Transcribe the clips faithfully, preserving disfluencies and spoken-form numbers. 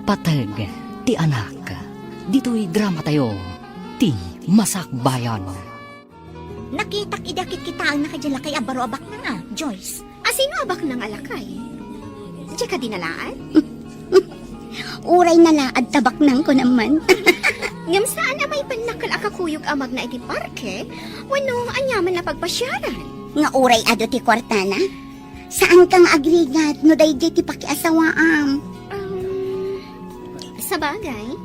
Pateg ti anak. Ditoy dramatayo, ti Masakbayan. Nakitak idi akitkitaenna kadi lakay a baro a baknang a, Joyce. A sino a baknang a lakay? Diay kadi nalaad? Uray nalaad ta baknangko naman. Ngem saan a maipannakkel a kakuyog a magna iti parke wenno aniaman a pagpasiaran? Nga uray adu ti kuartana? Saanka nga agrigat no daydiay ti pakiasawaam? Um, sabagay,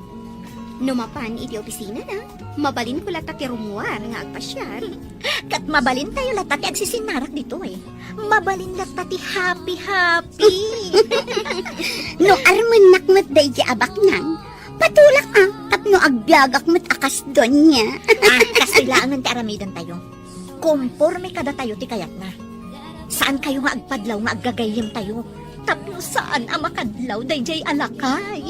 no mapan iti opisinana, mabalinko latta ti rummuar nga agpasiar. Ket mabalintayo latta ti agsisinnarak ditoy. Mabalin latta ti happy-happy. No armennak met daydiay a baknang, patulak a tapno agbiagak met a kas Doña. Ah, kastoy laengen ti aramidentayo. Komporme kadatayo ti kayatna. Saankayo nga agpadlaw nga aggagayyemtayo tapno saan a makadlaw daydiay a lakay.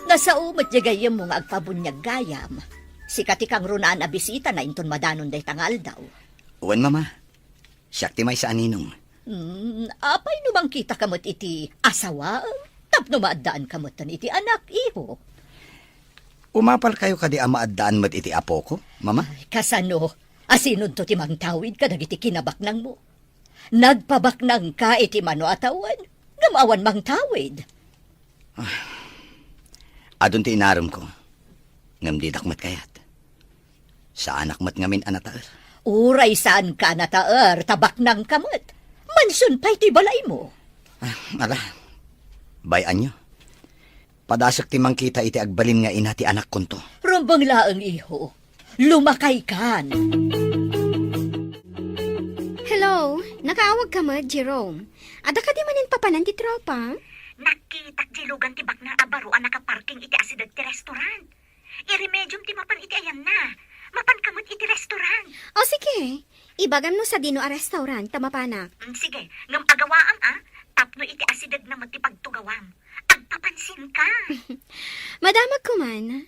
Nasao met diay gayyemmo nga agpabuniag gayam. Sika ti kangrunaan a bisitana inton madanon dayta nga aldaw. Wen, Mama. Siak ti maysa a ninong. Hmm, apay no mangkitaka met iti asawaem tapno maaddaanka metten iti anak, iho? Umapalkayo kadi a maaddaan met iti apoko, Mama? Ay, kasano? Asinonto ti mangtawid kadagiti kinabaknangmo? Nagpabaknangka iti mano a tawen, ngem awan mangtawid. Ah, adun ti inaremko, ngem didak met kayat. Saanak met ngamin a nataer. Uray saanka a nataer, ta baknangka met. Mansion pay ti balaymo. Ah, ala, bay-anyo. Padasek ti mangkita iti agbalin nga ina ti anakkonto. Rumbeng laeng, iho. Lumakaykan. Hello, nakaawagka met, Jerome. Adda kadi manen papanan ti tropa? Nakitak diay lugan ti baknang a baro a nakaparking iti asideg ti restaurant. Iremediom ti mapan iti ayanna. Mapanka met iti restaurant. O, sige. Ibagam no sadino a restaurant ta mapanak. Mm, sige. Ngem agawaam a, tapno iti asidegna met ti pagtugawam. Agpapansinka. Madamagko man.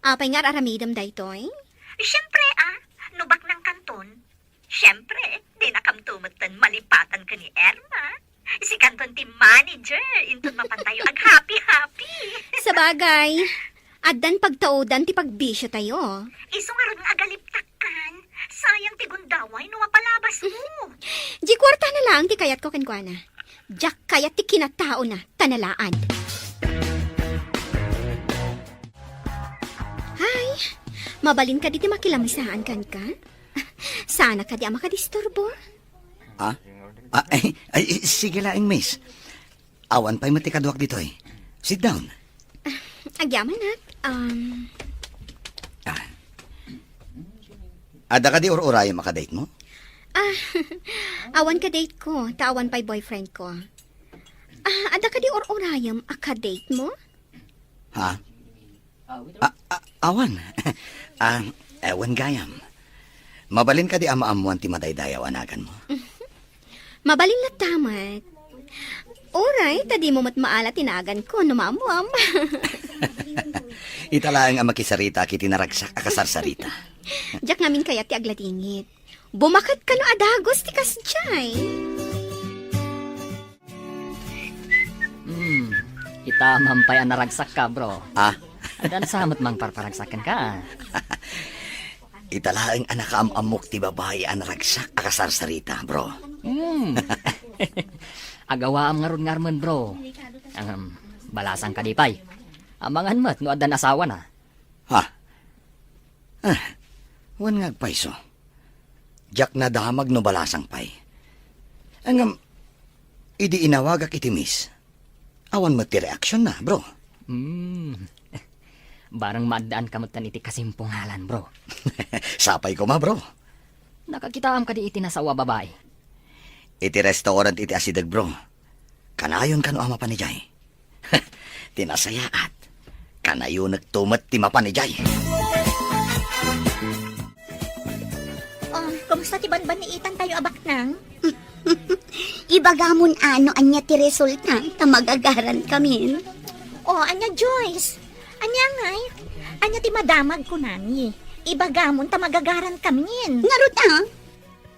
Apay nga ar-aramidem daytoy? Siempre a, no baknangkanton, siempre, dinakamto metten malipatan ken ni Irma. Sikanton ti manager, inton mapantayo aghappy-happy. Sabagay, addan pagtaudan ti pagbisiotayo. Isu ngarud nga agaliptakkan, sayang ti gundaway no mapalabasmo. Diay kuartana laeng ti kayatko kenkuana. Diak kayat ti kinataona, ta nalaad. Hay, mabalin kadi ti makilamasaan kenka? Saanak kadi a makadisturbo? Ah? Ah, ay, ay, sige laeng, miss. Awan pay met ti kaduak ditoy. Sit down. Agyamanak, um, Ah. Adda kadi ur-urayem a kadate mo? Ah, awan kadate ko, ta awan pay boyfriend ko. Ah, adda kadi ur-urayem a kadate mo? Ha? A, a, awan. Ah, eh, wen gayam. Mabalin kadi a maammuan ti madaydayaw a naganmo? Mabalin latta met. Uray, ta dimo met maala ti naganko no maammuam. Ita laeng a makisaritaak iti naragsak a kasarsarita. Diak ngamin kayat ti agladingit. Bumaket kano a dagus ti kasdiay. Hmm, ita man pay a naragsakka, bro. Ah? Addan sa met mangparparagsak kenka. Ita laeng a nakaam-ammok ti babai a naragsak a kasarsarita, bro. Hmm. Agawaam ngarud nga armen, bro. Ahem, balasang kadi pay. Amangan met no addan asawana. Ha? Ah, wen nga agpayso. Diak nadamag no balasang pay. Ngem, idi inawagak iti miss, awan met ti reaksionna, bro. Hmm. Barang maaddaanka metten iti kasimpungalan, bro. Sapay koma, bro. Nakakitaam kadi iti nasao a babai? Iti restaurant iti asideg, bro. Kanayon kano a mapan idiay? Ti nasayaat, kanayonekto met ti mapan idiay. Oh, kumusta ti banbanniitantayo a baknang? Ibagamon a no ania ti resulta, ta magagarankamin. Oh, ania, Joyce? Ania ngay? Ania ti madamag kunami? Ibagamon ta magagarankamin. Ngarud a?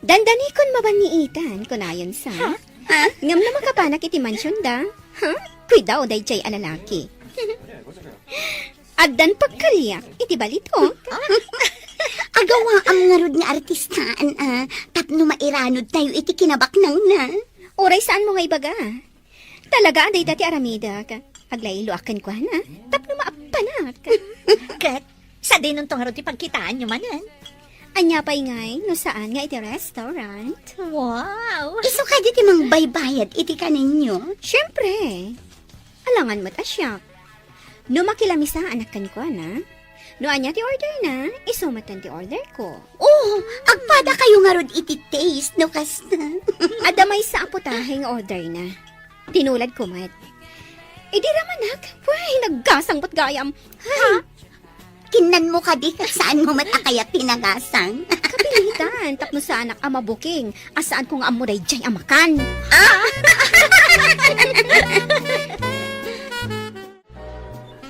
Dandanikon mabanniitan, kunayon sa. Ha? Ha? Ngem no makapanak iti mansionda, ha? Kuidao daydiay a lalaki. Addan pagkaliak iti balito. Agawaam ngarud nga artistaan, a, tapno mairanodtayo iti kinabaknangna. Uray saanmo nga ibaga. Talaga a dayta ti aramidek. Aglayloak kenkuana, tapno maappanak. Ket, sadinonto ngarud ti pagkitaanyo manen? Ania pay ngay, no saan nga iti restaurant? Wow! Isu kadi ti mangbaybayad iti kaninyo? Siempre. Alangan met a siak. No makilaamisaanak kenkuana, no ania ti orderna, isu metten ti orderko. Oh, agpadakayo ngarud iti taste, no kasta. Adda maysa a putahe nga orderna. Tinuladko met. Idi ramanak, way, naggasang met gayam. Ha? Kinnanmo kadi ket saanmo met a kayat ti nagasang? Kapilitan, tapno saanak a mabuking, a saanko nga ammo daydiay a makan. Ah!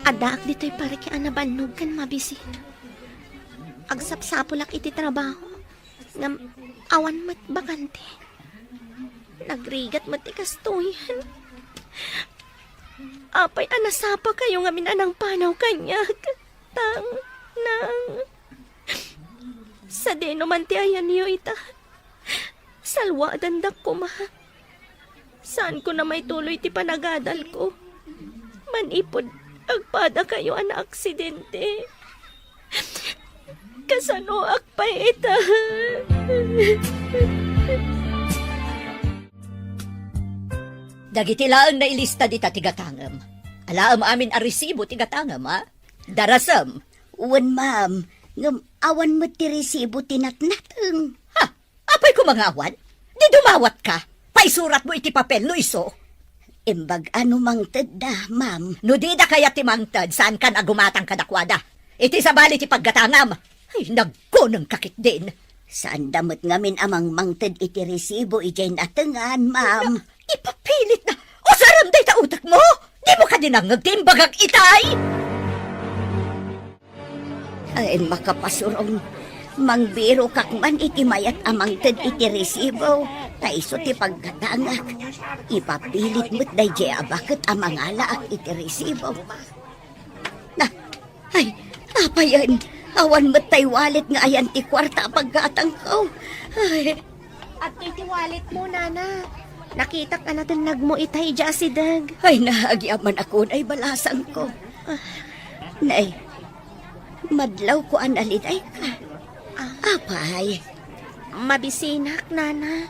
Addaak ditoy parke a nabannog ken mabisi. Agsapsapulak iti trabaho, ngem awan met bakante. Nagrigat met ti kastoyen. Apay a nasapakayo ngamin a nangpanaw kaniak? Tang, nang. Sadino man ti ayanyo ita? Salwadandak koma. Saanko na maituloy ti panagadalko. Manipud agpadakayo a naaksidente. Kasanoak pay ita? Dagiti laeng nailista dita ti gatangem. Alaem amin a resibo ti gatangem, a? Darasem. Wen, ma'am. Ngem awan met ti resibo ti natnateng. Ha? Apay koma nga awan? Di dumawatka? Paisuratmo iti papel no isu. Imbag a no mangtedda, ma'am. No dida kayat ti mangted, saankan a gumatang kadakuada. Iti sabali ti paggatangam. Ay, naggunengka ketdin. Saanda met ngamin a mangmangted iti resibo idiay natengan, ma'am. Na, ipapilitna. Usarem dayta utekmo? Dimo kadi nangngeg ti imbagak itay? Ay, makapasurong. Mangbirokak man iti mayat a mangted iti resibo, ta isu ti paggatangak. Ipapilit met daydiay a baket a mangalaak iti resibo. Na, ay, apayen, awan met tay wallet nga ayan ti kuarta a paggatangko. Ay. Adtoy ti walletmo, nana. Nakitak a natennagmo itay idiay asideg. Ay, naagyaman ako, nay balasangko. Ah. Nay, madlawko a nalidayka. Ah. Apay? Mabisinak, nana.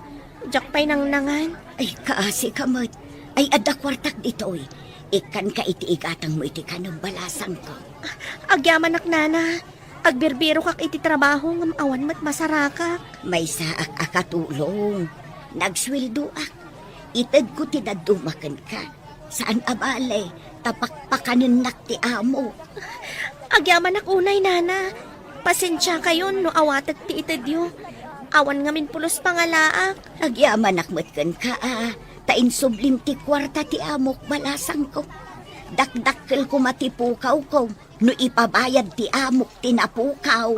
Diak pay nangnangan. Ay, kaasi ka met. Ay, adda kuartak ditoy. Ikkanka iti igatangmo iti kanem, balasangko. Ah, agyamanak, nana. Agbirbirokak iti trabaho ngem awan met masarakak. Maysaak a katulong. Nagsueldoak. Itedko ti dadduma kenka. Saan a bale, ta pakpakanennak ti amo. Agyamanak unay, nana. Pasensiakayon no awatek ti itedyo. Awan ngamin pulos pangalaak. Agyamanak met kenka, a, ta insublim ti kuarta ti amok, balasangko. Dakdakkel koma ti pukawko. No ipabayad ti amok ti napukaw.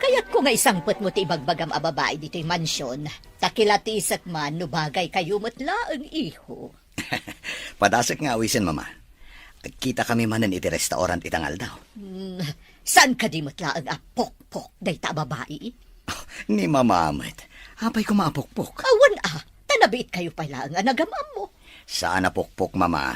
Kayatko nga isangpetmo ti ibagbagam a babai ditoy mansion, ta kilatisek man no bagaykayo met laeng, iho. Padasek nga awisen, Mama. Agkitakami manen iti restaurant ita nga aldaw. Hmm, saan kadi met laeng a pokpok dayta a babai? Ni Mama met. Apay koma a pokpok? Awan a, ta nabiitkayo pay laeng a nagam-ammo. Saan a pokpok, Mama.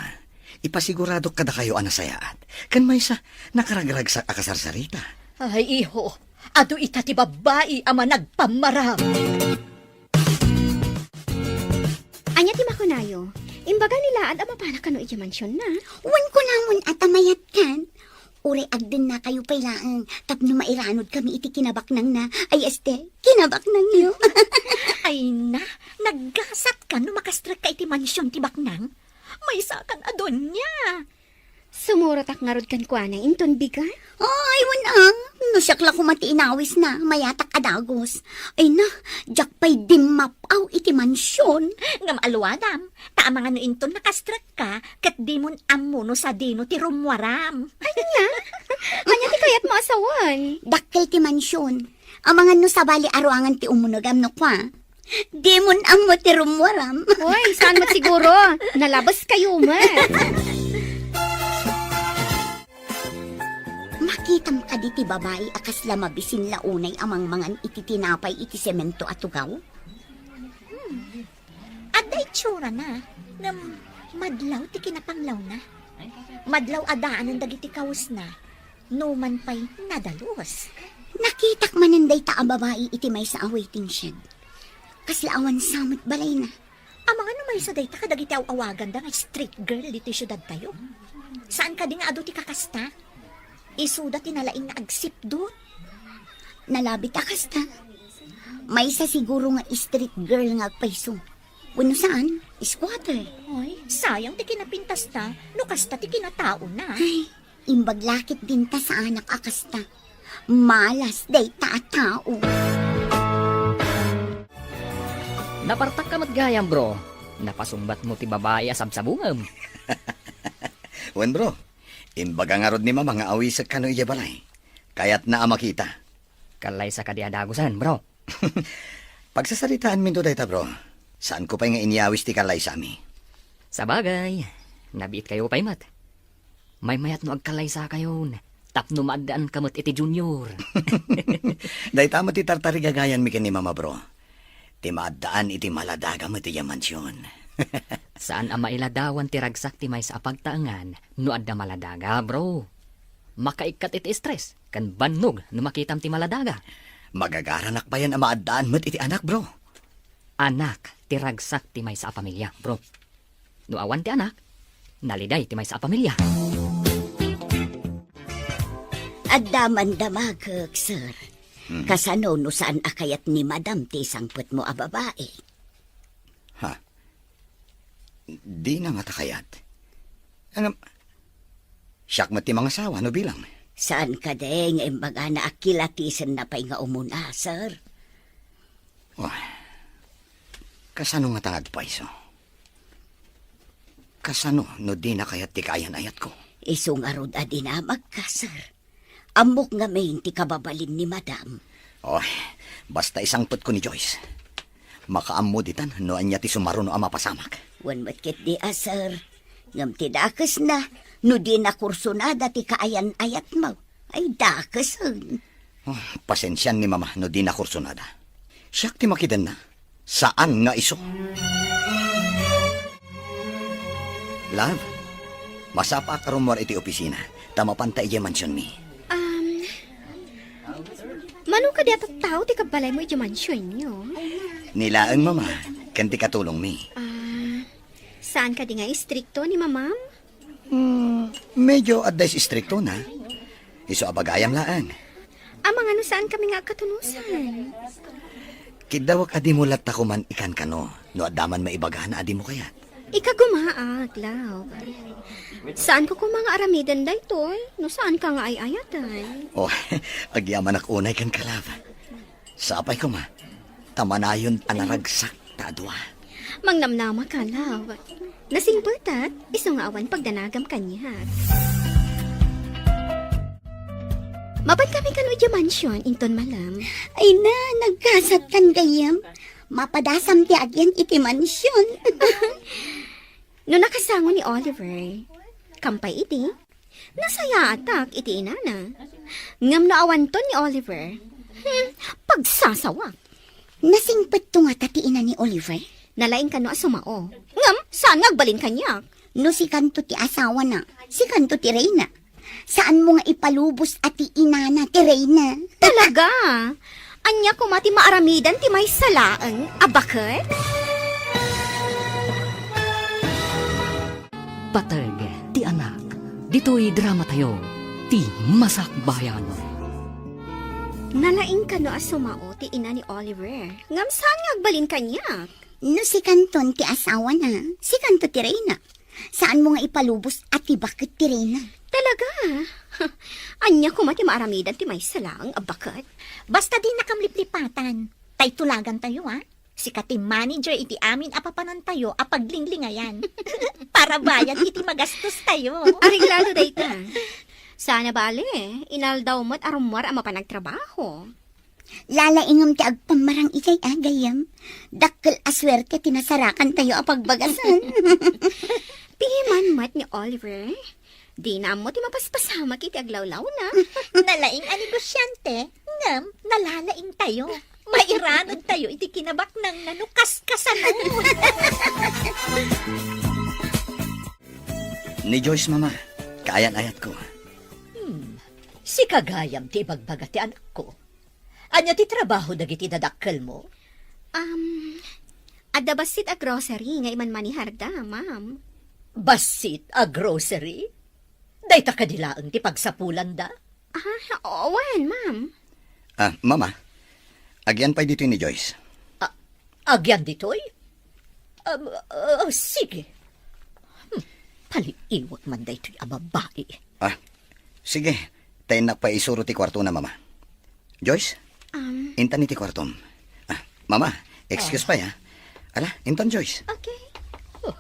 Ipasiguradok kadakayo a nasayaat. Ken maysa, nakaragragsak a kasarsarita. Ay, iho, adu ita ti babbai a managpammaram. Ania ti makunayo? Imbaga ni Laad a mapana kano idiay mansionna? Wen, kunamon a ta mayatkan. Uray agdennakayo pay laeng tapno mairanodkami iti kinabaknangna. Ay, este, kinabaknangyo. Ay na, naggasat ka no makastrekka iti mansion ti baknang. Maysakan a donia. Sumurotak ngarud kenkuana inton bigat. Ay, wen a, no siak la koma ti inawisna, mayatak a dagus. Ay na, diak pay dimmap-aw iti mansion. Ngem alwadam, ta amangan no inton nakastrekka, ket dimon ammo no sadino ti rummuaram. Ania? Ania ti kayatmo a sawen? Dakkel ti mansion. Amangan no sabali a ruangan ti umunegam no kua. Dimon ammo ti rummuaram. Oy, saan met siguro? Nalabes kayo met. Makitam kadi ti babai a kasla mabisin la unay a mangmangan iti tinapay iti semento a tugaw? Hmm. Adda itsurana, ngem madlaw ti kinapanglawna. Madlaw a daanen dagiti kawesna, numan pay nadalus. Nakitak manen dayta a babai iti maysa a waiting shed. Kasla awan sa met balayna. Amangan no maysa dayta kadagiti aw-awaganda nga street girl ditoy siudadtayo. Saan kadi nga adu ti kakasta? Isuda ti nalaing nga agsipdut. Nalabit a kasta. Maysa siguro nga street girl nga agpayso. Wenno saan, squatter. Ay, sayang ti kinapintasta, no kasta ti kinataona. Ay, imbag la ket dinta saanak a kasta. Malas dayta a tao. Napartakka met gayam, bro. Napasungbatmo ti babai a sabsabungem. Wen, bro. Imbaga ngarud ni Mama nga awisek kano idiay balay. Kayatna a makita. Kallaysa kadi a dagusen, bro? Pagsasaritaanminto dayta, bro. Saanko pay nga inyawis ti kallaysami. Sabagay, nabiitkayo pay met. Maymayat no agkallaysakayon, tapno maaddaanka met iti Junior. Dayta met ti tartarigagayanmi ken ni Mama, bro. Ti maaddaan iti maladaga met idiay mansion. Saan a mailadawan ti ragsak ti maysa a pagtaengan no adda maladaga, bro. Makaikkat iti stress ken bannog no makitam ti maladaga. Magagaranak payen a maaddaan met iti anak, bro. Anak ti ragsak ti maysa a pamilia, bro. No awan ti anak, naliday ti maysa a pamilia. Adda man damagek, sir. Hmm. Kasano no saan a kayat ni Madam ti isangpetmo a babai? Ha? Dina ngata kayat. Ngem, siak met ti mangasawa no bilang. Saan kadi nga imbagana a kilatisenna pay nga umuna, sir? Oh, kasano ngata nga agpayso? Kasano no dina kayat ti kaayan-ayatko? Isu ngarud a dinamagka, sir. Ammok ngamin ti kababalin ni Madam. Oh, basta isangpetko ni Joyce. Makaammo ditan no ania ti sumaruno a mapasamak. Wen met ketdi a, sir. Ngem ti dakesna, no dina kursunada ti kaayan-ayatmo, ay dakesen. Oh, pasensian ni Mama no dina kursunada. Siak ti makidenna. Saan nga isu. Love, masapaak a rummuar iti opisina, ta mapanta idiay mansionmi. Um, mano kadi a tattao ti kabbalaymo idiay mansionyo? Ni laeng, Mama, ken ti katulongmi. Ah, saan kadi nga istrikto ni Mamam? Hmm, medyo adda istriktona. Isu a bagayam laeng. Amangan no saankami nga agkatunosan. Kiddawek a dimo latta koman ikankano no adda man maibagana a dimo kayat. Ikagumaak, love. Saanko koma nga aramiden daytoy no saanka nga ay-ayatan. Oh, agyamanak unay kenka, love. Sapay koma, ta manayon a naragsak ta a dua. Mangnamnamaka, love. Nasingpetak, isu nga awan pagdanagam kaniak. Mapankami kano idiay mansion, inton malem. Ay na, nagkasatkan gayyem. Mapadasam ti agyan iti mansion. No nakasango ni Oliver, kampay iti, nasayaatak iti inana. Ngem no awanton ni Oliver, hmm, pagsasawak. Nasingpetto ngata ti ina ni Oliver? Nalaing kano a sumao. Ngem, saan nga agbalin kaniak? No sikanto ti asawana, sikanto ti reyna. Saanmo nga ipalubos a ti inana ti reyna. Talaga? Ania koma ti maaramidan ti maysa laeng a baket? Pateg ti anak. Ditoy dramatayo, ti Masakbayan. Nalaing kano a sumao ti ina ni Oliver. Ngem saan nga agbalin kaniak? No sikanton ti asawana, sikanto ti reyna. Saanmo nga ipalubos a ti baket ti reyna. Talaga? Ania koma ti maaramidan ti maysa laeng a baket? Basta dinakam liplipatan. Tay tulagantayo, a? Sika ti manager iti amin a papanantayo a paglinglingayan. Para bayad iti magastostayo. Areglado dayta. Saan a bale, inaldaw met a rummuar a mapan agtrabaho. Lalaingem ti agpammarang idiay a gayyem. Dakkel a suerte ti nasarakantayo a pagbagasen. Piman met ni Oliver, dina ammo ti mapaspasamak iti aglawlawna. Nalaing a negosyante, ngem nalalaingtayo. Mairanudtayo iti kinabaknangna no kaskasano. Ni Joyce, Mama, kaayan-ayatko. Hmm, sika gayam ti ibagbaga ti anakko. Ania ti trabaho dagiti dadakkelmo? Um, adda bassit a grocery nga imanmaniharda, ma'am. Bassit a grocery? Dayta kadi laeng ti pagsapulanda? Ah, wen, ma'am. Ah, Mama, agyan pay ditoy ni Joyce. Ah, agyan ditoy? Um, ah, sige. Hmm, paliiwak man daytoy a babai. Ah, sige. Tayennak pay isuro ti kuartona, Mama. Joyce? Um, Intan iti kuartom. Ah, Mama, excuse pay, ha? Ala, intan, Joyce. Okay. Oh,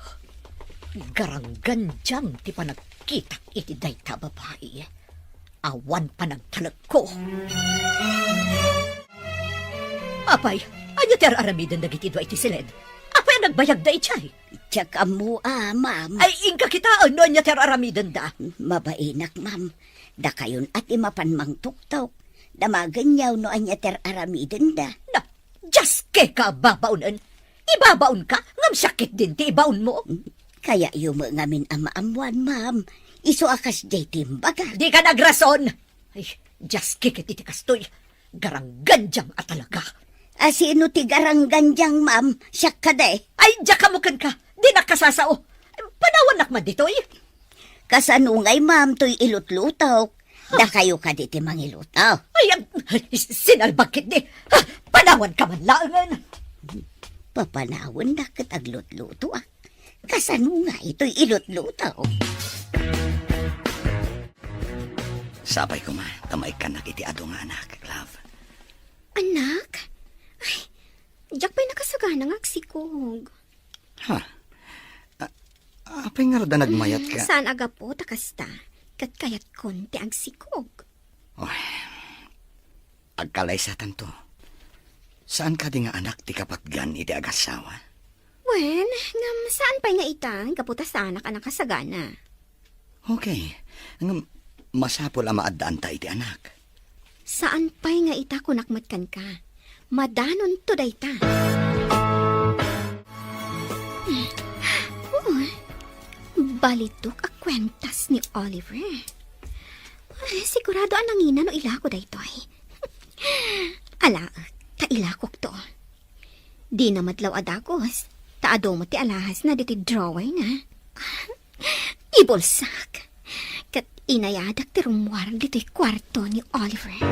garanggandiang ti panagkitak iti dayta a babai. Awan panagtalekko. Apay, ania ti ar-aramiden dagiti dua iti siled? Apay a nagbayagda idiay? Diak ammo a, ma'am. Ay, inka kitaen no ania ti ar-aramidenda. Mabainak, ma'am. Dakayon a ti mapan mangtuktok. Damagenyo no ania ti ar-aramidenda. Na, diaske ka a babaonen. Ibabaonka, ngem siak ketdin ti ibaonmo. Kayatyo met ngamin a maammuan, ma'am. Isu a kasdiay ti imbaga. Dika nagrason. Ay, diaske ket iti kastoy. Garanggandiang a talaga. A, sino ti garanggandiang, ma'am? Siak kadi? Ay, diak ammo kenka. Dinak kasasao. Panawannak man ditoy. Kasano ngay, ma'am, toy ilutlutok? Dakayo kadi ti mangiluto? Ay, ag-, sinalbag ketdi. Ha, panawanka man laengen. Papanawannak ket aglutlutoak. Kasano ngay toy ilutluto? Sapay koma ta maikkannak iti adu nga anak, love. Anak? Ay, diak pay nakasagana nga agsikog. Ha? A-, apay ngarud a nagmayat ka? Mm, saan a gapu ta kasta, ket kayatkon ti agsikog. Oy, agkalaysatanto. Saan kadi nga anak ti kapatgan iti agassawa? Wen, ngem saan pay nga ita, gapu ta saanak a nakasagana. Okay. Ngem masapul a maaddaanta iti anak. Saan pay nga ita kunak met kenka. Madanonto dayta. Oh, balitok a kuentas ni Oliver. Ay, sigurado a nangina no ilako daytoy. Alaek, ta ilakokto. Dina met law a dagus, ta adu met ti alahasna ditoy drawerna. Ibulsak. Ket inayadak ti rummuar ditoy kuarto ni Oliver.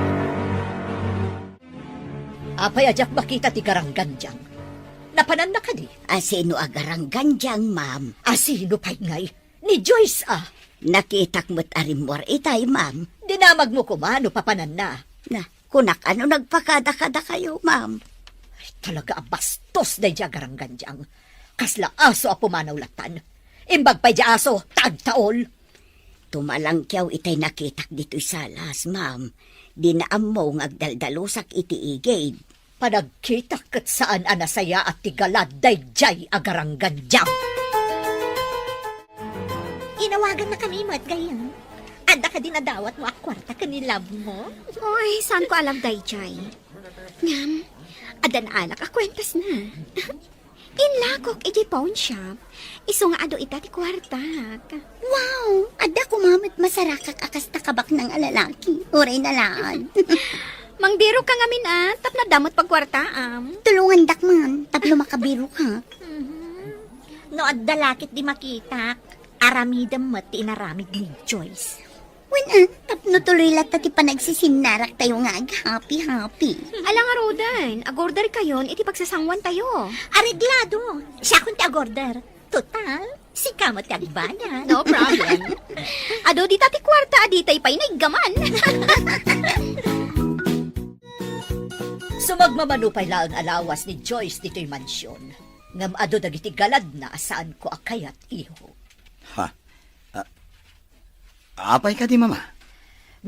Apay a diak makita ti garanggandiang? Napananna kadi? A sino a garanggandiang, ma'am? A sino pay ngay? Ni Joyce a. Nakitak met a rimmuar itay, ma'am. Dinamagmo koma no papananna. Na, kunak a no nagpakadakadakayo, ma'am. Ay, talaga a bastos daydiay a garanggandiang. Kasla aso a pumanaw lattan. Imbag pay diay aso, ta agtaol. Tumalangkiaw itay nakitak ditoy salas, ma'am. Dina ammo nga agdaldalusak iti igid. Panagkitak ket saan a nasayaat ti galad daydiay a garanggandiang. Inawagannakami met, gayyem. Adda kadi nadawatmo a kuarta ken ni love mo? Oy, saanko a love daydiay. Ngem, adda naalak a kuentasna. Inlakok idiay pawn shop, isu nga adu ita ti kuartak. Wow! Adda koma met masarakak a kasta kabaknang a lalaki. Uray na laeng. Mangbiroka ngamin a, tapno adda met pagkuartaam. Tulongandak man, tapno makabiroka. Mhm. No adda lakit di makitak, aramidem met ti inaramid ni Joyce. Wen, a, tapno tuloy latta ti panagsisinnarraktayo nga aghappy-happy. Ala ngaruden, agorderkayon iti pagsasanguantayo. Areglado. Siakon ti agorder. Total, sika met ti agbayad. No problem. Adu dita ti kuarta a ditay pay naiggaman. Sumagmamano pay laeng a lawas ni Joyce ditoy mansion. Ngem adu dagiti galadna a saanko a kayat, iho. Ha? A-, apay kadi, Mama?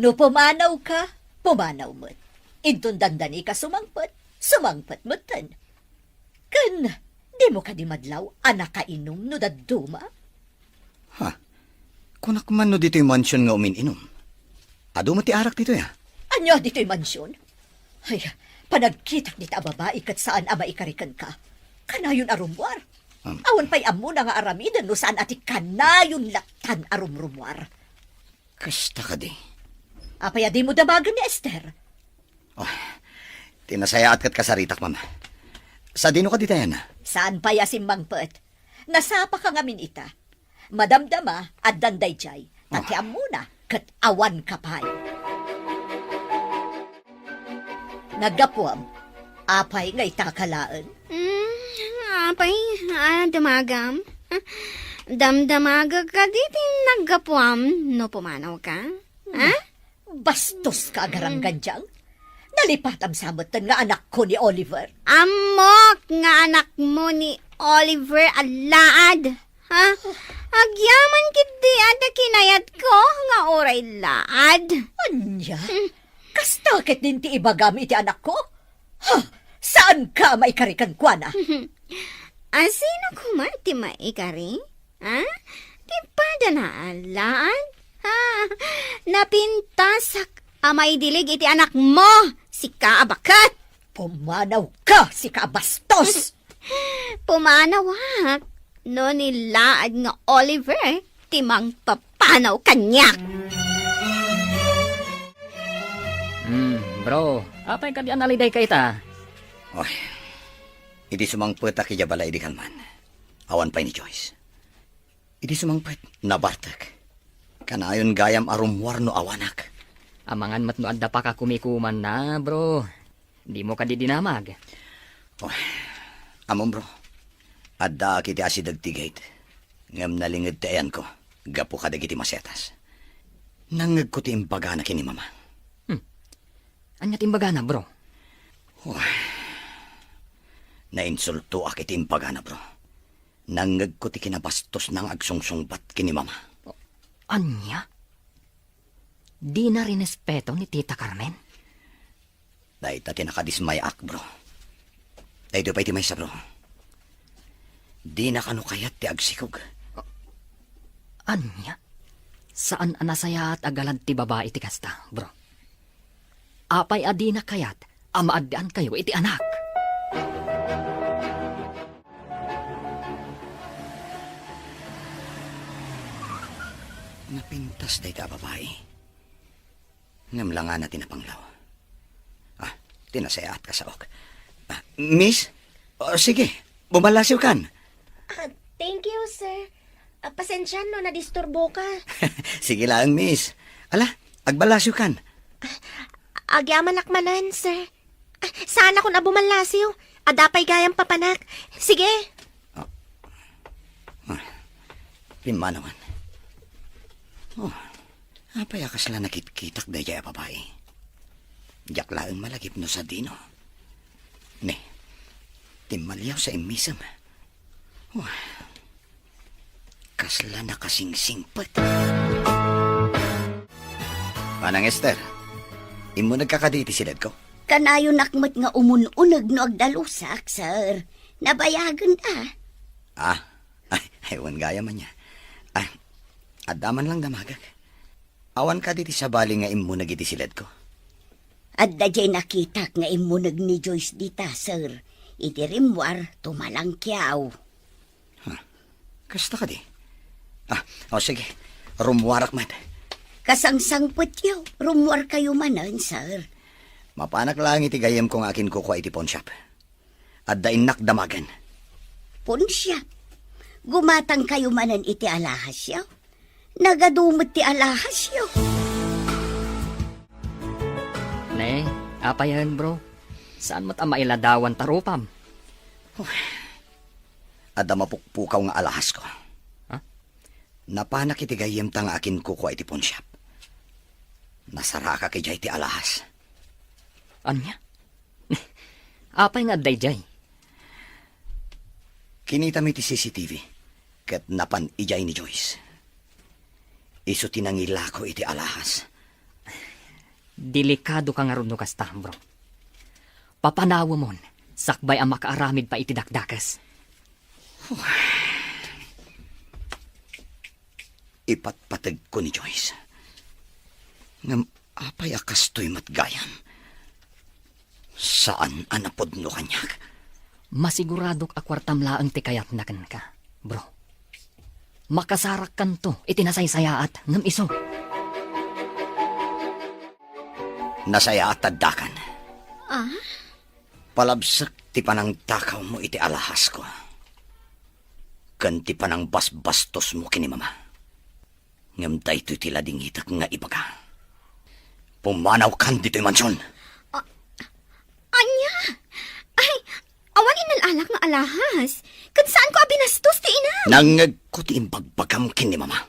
No pumanawka, pumanaw met. Inton dandanika sumangpet, sumangpet metten. Ken dimo kadi madlaw a nakainum no dadduma? Ha? Kunak man no ditoy mansion nga umin-inum. Adu met ti arak ditoy, a? Ania ditoy mansion? Ay, panagkitak dita a babai ket saan a maikari kenka. Kanayon a rummuar. Um. Awan pay ammona nga aramiden no saan a ti kanayon lattan a rumrummuar. Kasta kadi. Apay a dimo damagen ni Esther? Oh, ti nasayaat ket kasaritak, Mama. Sadino kadi tayan? Saan pay a simmangpet? Nasapaka ngamin ita. Madamdama, addan daydiay. Ta ti ammona, ket awan ka pay. Naggapuam, apay nga ita ka laeng? Hmm, apay, a, damagam? Damdamagek kadi ti naggapuam no pumanawka? Ha? Bastos ka, agaranggandiang. Nalipatam sa metten nga anakko ni Oliver. Ammok nga anakmo ni Oliver a laad. Ha? Agyaman ketdi adda kinayatko nga uray laad. Ania? Hmm. Kasta ketdin ti ibagam iti anakko? Ha? Saanka a maikari kenkuana? A, sino koma ti maikari? Ha? Ti padana a laad? Ha? Napintasak a maidilig iti anakmo, sika a baket! Pumanawka, sika a bastos! Pumanawak no ni laad nga Oliver ti mangpapanaw kaniak. Hmm, bro, apay kadi a nalidayka ita? Oy, idi sumangpetak idiay balay idi kalman, awan pay ni Joyce. Idi sumangpet, nabartek. Kanayon gayam a rummuar no awanak. Amangan met no adda pakakumikumanna, bro. Dimo kadi dinamag? Oh, ammom, bro. Addaak iti asideg ti gate. Ngem nalinged ti ayanko gapu kadagiti masetas. Nangngegko ti imbagana ken ni Mama. Hmm. Ania ti imbagana, bro? Oh, nainsultoak iti imbagana, bro. Nangngegko ti kinabastosna nga agsungsungbat ken ni Mama. Ania? Dina rinespeto ni Tita Carmen? Dayta ti nakadismayaak, bro. Daytoy pay ti maysa, bro. Dina kano kayat ti agsikog. Ania? Saan a nasayaat a galad ti babai ti kasta, bro. Apay a dina kayat a maaddaankayo iti anak? Napintas dayta a babai. Ngem langana ti napanglaw. Ah, ti nasayaat kasaok. Ah, miss? Oh, sige, bumallasiwkan. Ah, thank you, sir. Ah, pasensian no nadisturboka. Sige laeng, miss. Ala, agballasiwkan. Agyamanak manen, sir. Ah, saanakon a bumallasiw. Adda pay gayam papanak. Sige. Ah. Ah. Pimmanawan. Oh. Apay a kasla nakitkitak daydiay a babai? Diak laeng malagip no sadino. Ne, timmaliaw sa immisem. Wah, kasla nakasingsingpet. Manang Esther, immunegka kadi iti siledko? Kanayonak met nga umun-uneg no agdalusak, sir. Nabayagen, a. Ah, ay, ay, wen gayam ania. Ah, adda man lang damagek. Awan kadi ti sabali nga immuneg iti siledko? Adda diay nakitak nga immuneg ni Joyce dita, sir. Iti rimmuar, tumalangkiaw. Huh. Kasta kadi? Ah, o sige. Rummuarak met. Kasangsangpetyo, rummuarkayo manen, sir. Mapanak laeng iti gayyemko nga akinkukua iti pawnshop. Adda innak damagen. Pawnshop? Gumatangkayo manen iti alahasyo? Nagadu met ti alahasyo. Ne, apayen, bro? Saan met a mailadawan ta rupam? Huh. Adda mapukpukaw nga alahasko. Ha? Napanak iti gayyemta nga akinkukua iti pawnshop. Nasarakak idiay ti alahas. Ania? Apay nga adda idiay? Kinitami ti C C T V ket napan idiay ni Joyce. Isu ti nangilako iti alahas. Delikadoka ngarud no kasta, bro. Papanawemon, sakbay a makaaramid pay iti dakdakes. Ipatpategko ni Joyce. Ngem apay a kastoy met gayam? Saan a napudno kaniak. Masiguradok a kuartam laeng ti kayatna kenka, bro. Makasarakkanto iti nasaysayaat ngem isu. Nasayaat addakan. Ah? Palabsek ti panangtakawmo iti alahasko ken ti panangbasbastosmo ken ni Mama. Ngem daytoy ti ladingitek nga ibaga. Pumanawkan ditoy mansion. A-, ania? Ay, awan innal-alak nga alahas. Ket saanko a binastos ti inam. Nangngegko ti imbagbagam ken ni Mama.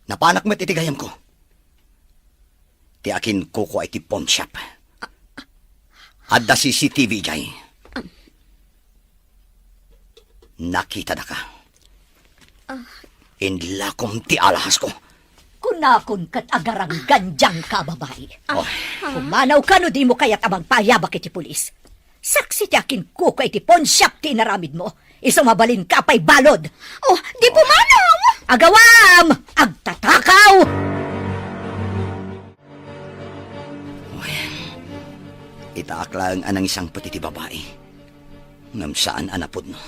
Napanak met iti gayamko. Ti akinkukua iti pawn shop. Adda C C T V idiay. Nakitadaka. Ah. Inlakom ti alahasko. Kunakon ket agaranggan dianka a babai. Ah. Oh. Pumanawka no dimo kayat a magpaayabak iti pulis. Saksi ti akinkukua iti pawn shop ti inaramidmo. Isu mabalinka pay balud. Oh, di pumanaw! Agawam! Agtatakaw! Itaak laeng a nangisangpet iti babai. Ngem saan a napudno.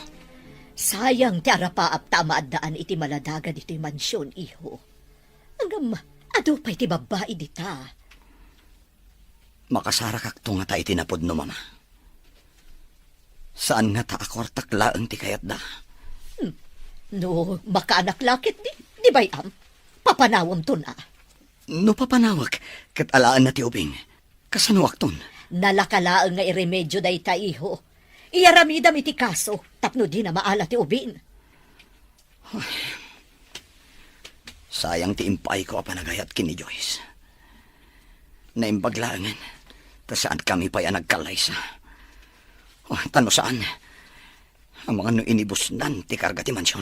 Sayang ti arapaap ta amaaddaan iti maladaga ditoy mansion, iho. Ngem adu pay ti babbai dita. Makasarakakto ngata iti napudno, Mama. Saan ngata a kuartak laeng ti kayatda. Hmm. No makaanak la ketdi, di bay-am, papanawemton a. No papanawek, ket alaenna ti ubing. Kasanoakton? Nalaka laeng nga iremedio dayta, iho. Iyaramidam iti kaso tapno dina maala ti ubing. Ay, sayang ti impaayko a panagayat ken ni Joyce. Naimbag laengen, ta saankami pay a nagkallaysa. Oh, ta no saan, amangan no inibusnan ti karga ti mansion.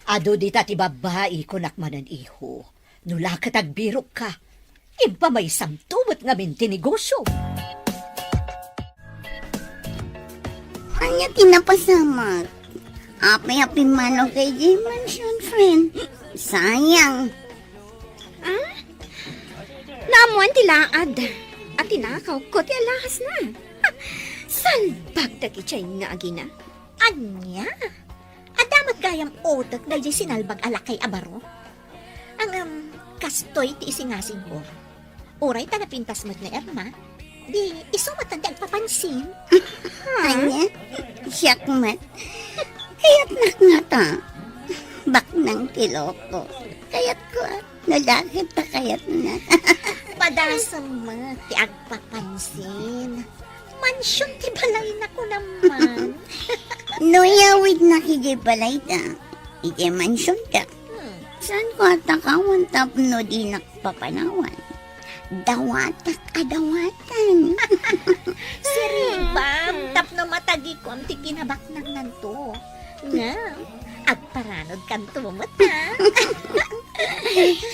Adu dita ti babbai, kunak manen, iho. No la ket agbirokka, impamaysamto met ngamin ti negosio. Ania ti napasamak? Apay a pimmanaw ka idiay mansion, friend? Sayang. Ah? Naammoan ti laad a tinakawko ti alahasna. Salbag dagidiay nga agina. Ania? Adda met gayam utek daydiay sinalbag a lakay a baro. Ngem, kastoy ti isingasingko. Uray ta napintas met ni Irma, di isu met ti agpapansin. Ania? Siak met. Kayatnak ngata. Baknang ti loko. Kayatko, a. No la ket ta kayatna. Padasem met ti agpapansin. Mansion ti balayna, kunam man. No iyawidnak idiay balayda, idiay mansionda, hmm, saanko a takawan tapno dinak papanawan? Dawatak a dawatan. Siribam, tapno matagikuam ti kinabaknangnanto. Ngem, agparanodkanto met, a.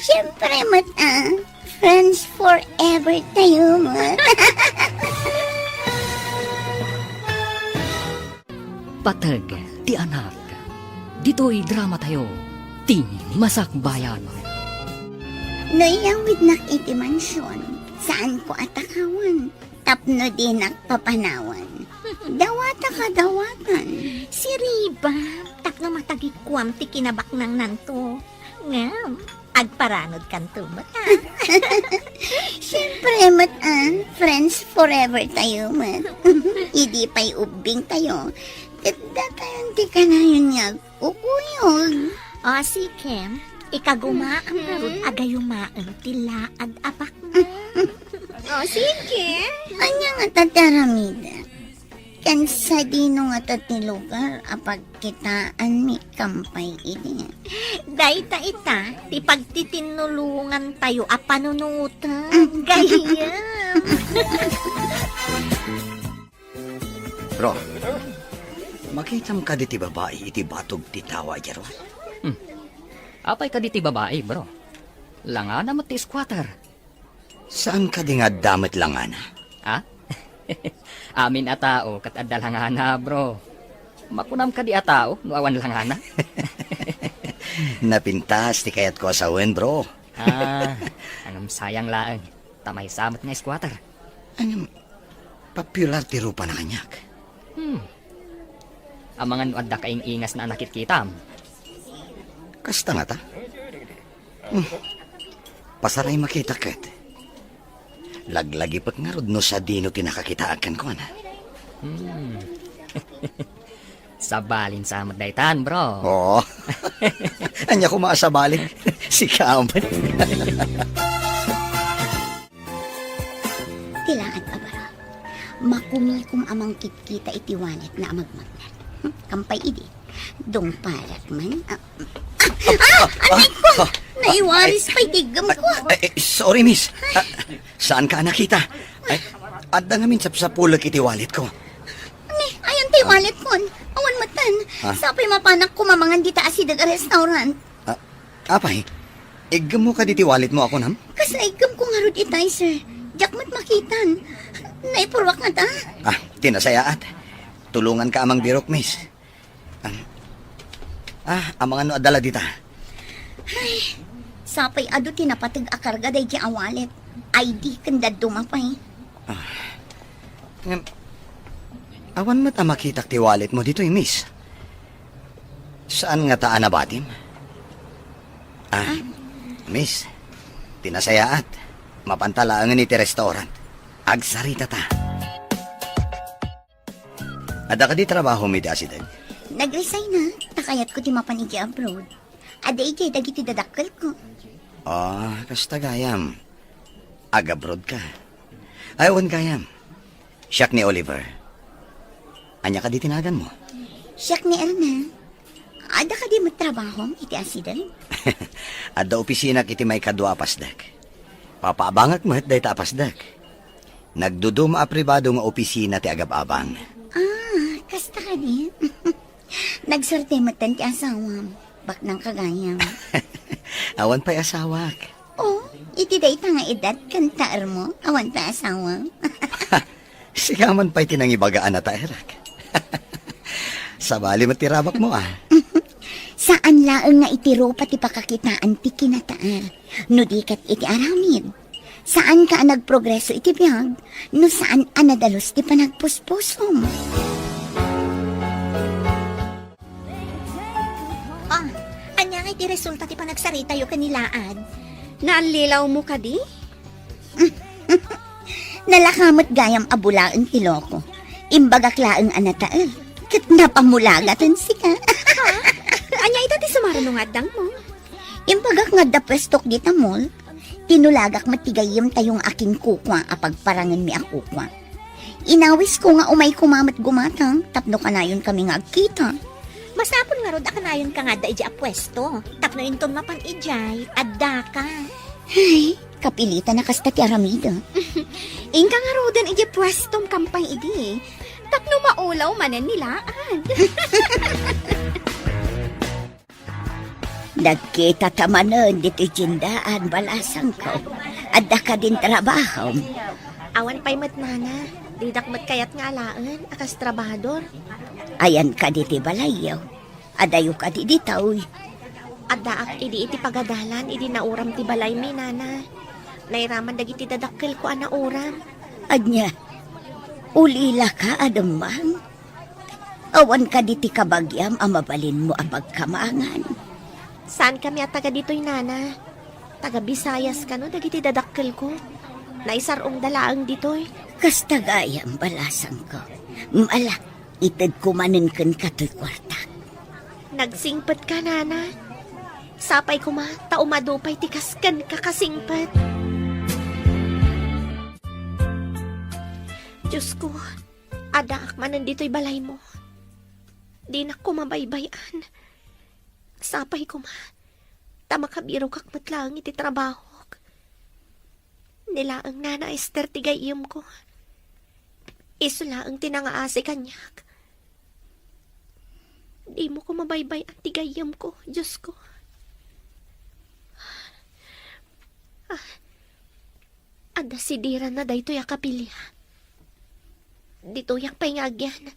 Siempre met, a. Friends forever tayo met. Pateg ti anak. Ditoy drama tayo, ti masakbayan. No iyawidnak iti mansion, saanko a takawan tapno dinak papanawan? Dawatak a dawatan. Siribam, tapno matagikuam ti kinabaknangnanto. Ngem, agparanodkanto met, a. Siempre met, a. Friends forever tayo met. Idi pay ubbing tayo, ket datayon ti kanayon nga agkukuyog. O, sige. Ikagumaam ngarud a gayumaem ti laad a baknang. O, sige. Ania ngata ti aramidek? Ken sadino ngata ti lugar a pagkitaanmi ken pay idi? Dayta ita ti pagtitinnulongantayo a panunoten, gayyem. Bro, makitam kadi ti babai iti batog ti tawa idiay ruar? Hmm. Apay kadi ti babai, bro? Langana met ti squatter. Saan kadi nga adda met langana? Ah? Amin a tao ket adda langana, bro. Makunam kadi a tao no awan langana? Napintas ti kayatko a sawen, bro. Ah, ngem sayang laeng. Ta maysa met nga squatter. Ngem, popular ti rupana kaniak. Hmm. Amangan no adda kaing-ingasna a nakitkitam. Kasta ngata? Hmm. Pasaray makita ket. Laglagipek ngarud no sadino ti nakakitaak kenkuana. Hmm. Sabalin sa met daytan, bro. Oo. Ania koma a sabalin? Sika met. Ti laad a baro. Makumikom a mangkitkita iti walletna a magmagnet. Hmm, kampay idi. Dungparak man. Ah, ah, ah, aray ko! Ah, ah, naiwaris pay ti iggem ko. Ay, ay, sorry, miss. Ah, saan ka nakita? Ay, adda ngamin sapsapulek iti wallet ko. Ni, ayan ti wallet kon. Awan metten. Ah. Sapay mapanak kumamangan dita asideg a restaurant. Ah, apay, iggemmo kadi ti wallet mo a kunam? Kasla iggem ko ngarud itay, sir. Diak met makitan. Naipurwak ngata. Ah, ti nasayaat. Tulungan ka a mangbirok, miss. Ah, ah, amangan no adda la dita. Ay, sapay adu ti napateg a karga daydi a wallet. I D ken dadduma pay. Ah. Ngem, awan met a makitak ti wallet mo ditoy, miss. Saan ngata a nabatim? Ah, ah, miss, ti nasayaat, mapanta laengen iti restaurant. Agsaritata. Adda kadi trabahom iti asideg? Nag-resign na, ta kayatko ti mapan iti abroad. Adda idiay dagiti dadakkelko. Ah, kasta gayam. Ag-abroad ka. Ay, wen gayam. Siak ni Oliver. Ania kadi ti naganmo? Siak ni Erna. Adda kadi met trabahom iti asideg? Adda opisinak iti maikadua a pasdek. Papaabangak met dayta a pasdek. Nagduduma a pribado nga opisina ti agab-abang. Ah, kasta kadi? Nagsuerte metten ti asawam. Baknang ka gayam. Awan pay asawak. Oh, iti dayta nga edad ken taermo, awan pay asawam. Sika man pay ti nangibaga a nataerak. Sabali met ti rabakmo, ah. Saan laeng nga iti rupa ti pakakitaan ti kinataer, no di ket iti aramid. Saanka a nagprogreso iti biag no saan a nadalus ti panagpuspusom. Ah, ania ngay ti resulta ti panagsaritayo ken ni Laad? Naallilawmo kadi? Nalaka met gayam a bulaen ti loko. Imbagak laeng a nataer, ket napamulagaten sika. Ha? Ania ita ti sumaruno nga addangmo? Imbagak nga adda puestok dita mall. Tinulagak met ti gayyemtayo nga akinkukua a pagparangenmi a kukua. Inawisko nga umay koma met gumatang tapno kanayonkami nga agkita. Masapul ngarud a kanayonka nga adda idiay a puesto, tapno inton mapan idiay, addaka. Ay, kapilitan a kasta ti aramida. Inka ngaruden idiay puestom kampay idi, tapno maulaw manen ni Laad. Nagkitata manen ditoy tiendaan, balasangko. Adda kadin trabahom? Awan pay met, nana. Didak met kayat nga alaen a kas trabahador. Ayan kadi ti balayyo? Adayo kadi ditoy? Addaak idi iti pagadalan idi nauram ti balaymi, nana. Nairaman dagiti dadakkelko a nauram. Ania? Ulilaka a dumang? Awan kadi ti kabagiam a mabalinmo a pagkamangan? Saankami a taga ditoy, nana. Taga Visayas kano dagiti dadakkelko. Naisar-ongda laeng ditoy. Kasta gayam, balasangko. Ala, itedko manen kenka toy kuartak. Nagsingpetka, nana. Sapay koma ta umadu pay ti kas kenka kasingpet. Diosko, addaak manen ditoy balaymo. Dinak koma baybay-an. Sapay koma ta makabirokak met laeng iti trabahok. Ni laeng Nana Ester ti gayyemko. Isu laeng ti nangaasi kaniak. Dimo koma baybay-an ti gayyemko, Diosko. Ah, Adda sidiranna daytoy a kapilian. Ditoyak pay nga agyan.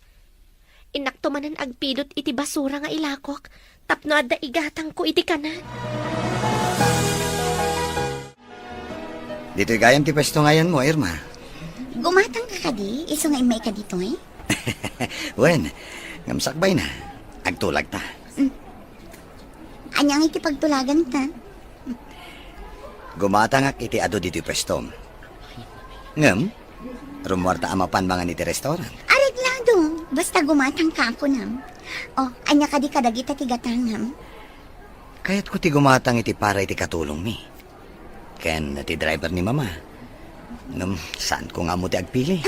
Innakto manen agpidot iti basura nga ilakok tapno adda igatangko iti kanan. Ditoy gayam ti pwesto nga ayanmo, Irma. Gumatang ka kadi, isu nga immayka ditoy? Wen, ngem sakbay na. Agtulag ta. Mm. Ania nga iti pagtulagan ta? Gumatangak iti adu ditoy pwestom. Ngem, rummuar ta a mapan mangan iti restaurant. Areglado, basta gumatang ka, kunam. O, ania kadi kadagita ti gatangam? Kayatko ti gumatang iti para iti katulongmi. Ken ti driver ni Mama. Ngem, saanko nga ammo ti agpili.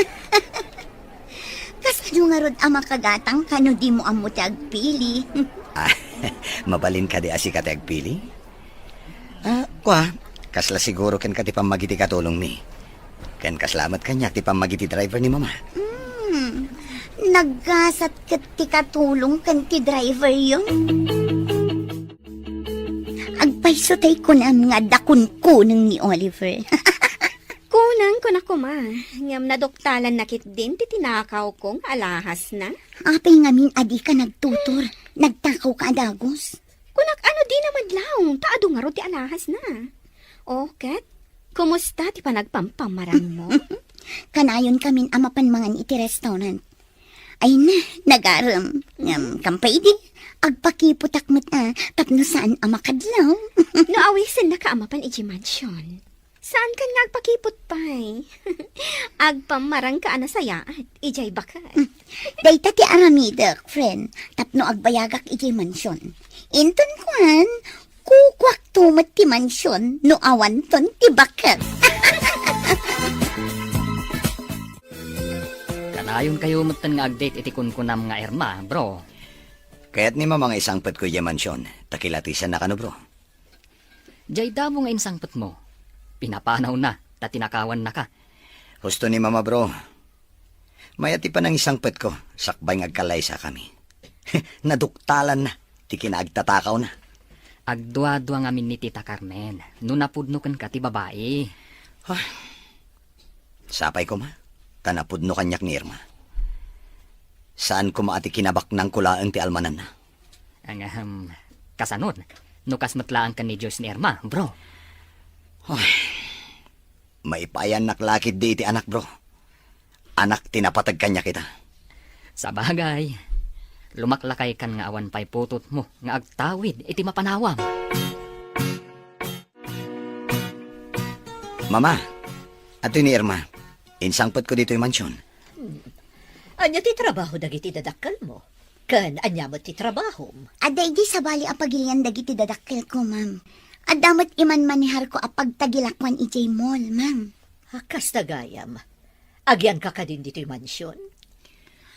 Kasano ngarud a makagatangka no dimo ammo ti agpili? Ah, mabalin kadi a sika ti agpili? Ah, kua, kasla siguro kenka ti pammagiti katulongmi. Ken kasla met kaniak ti pammagiti driver ni Mama. Hmm, naggasat ket ti katulong ken ti driveryo. Agpayso tay kunam nga adda kunkuneng ni Oliver. Kunang kuna koma, ngem naduktalanna ketdin ti tinakawko nga alahasna. Apay ngamin a dika nagtutor? Nagtakawka a dagus? Kunak, ano di namadlaw, ta adu ngarud ti alahasna. O, ket, kumusta ti panagpampamaranmo? Kanayon kamin a mapan mangan iti restaurant. Ay na, nagarem. Ngem, kampay di, agpakiputak met a, tapno saan a makadlaw. No awisennaka a mapan iti mansion, saankan nga agpakiput pay. Agpammarangka a nasayaat, idiay baket. Dayta ti aramidek, friend, tapno agbayagak idiay mansion. Inton kuan, kukuakto met ti mansion no awanton ti baket. Kanayonkayo metten nga agdate iti kunkunam nga Irma, bro. Kayat ni Mama nga isangpetko idiay mansion, ta kilatisanna kano, bro. Diay damo nga insangpetmo, pinapanawna ta tinakawannaka. Husto ni Mama, bro. Mayat ti panangisangpetko, sakbay nga agkalaysakami. Naduktalanna ti kinaagtatakawna. Agduadua ngamin ni Tita Carmen no napudno kenka ti babai. Ah, sapay koma, ta napudno kaniak ni Irma. Saan koma a ti kinabaknangko laeng ti almananna. Ang, ahem, kasanon, no kas met laeng ken ni Diyos ni Irma, bro. Ay, maipayannak la ketdi iti anak, bro. Anak ti napateg kaniak ita. Sabagay, lumaklakaykan nga awan pay putotmo nga agtawid iti mapanawam. Mama, adtoy ni Irma. Insangpetko ditoy mansion. Hmm. Ania ti trabaho dagiti dadakkelmo? Ken ania met ti trabahom? Adda idi sabali a pagilian dagiti dadakkelko, ma'am. Adda met imanmaneharko a pagtagilakuan idiay mall, ma'am. Ah, kasta gayam. Agianka kadin ditoy mansion?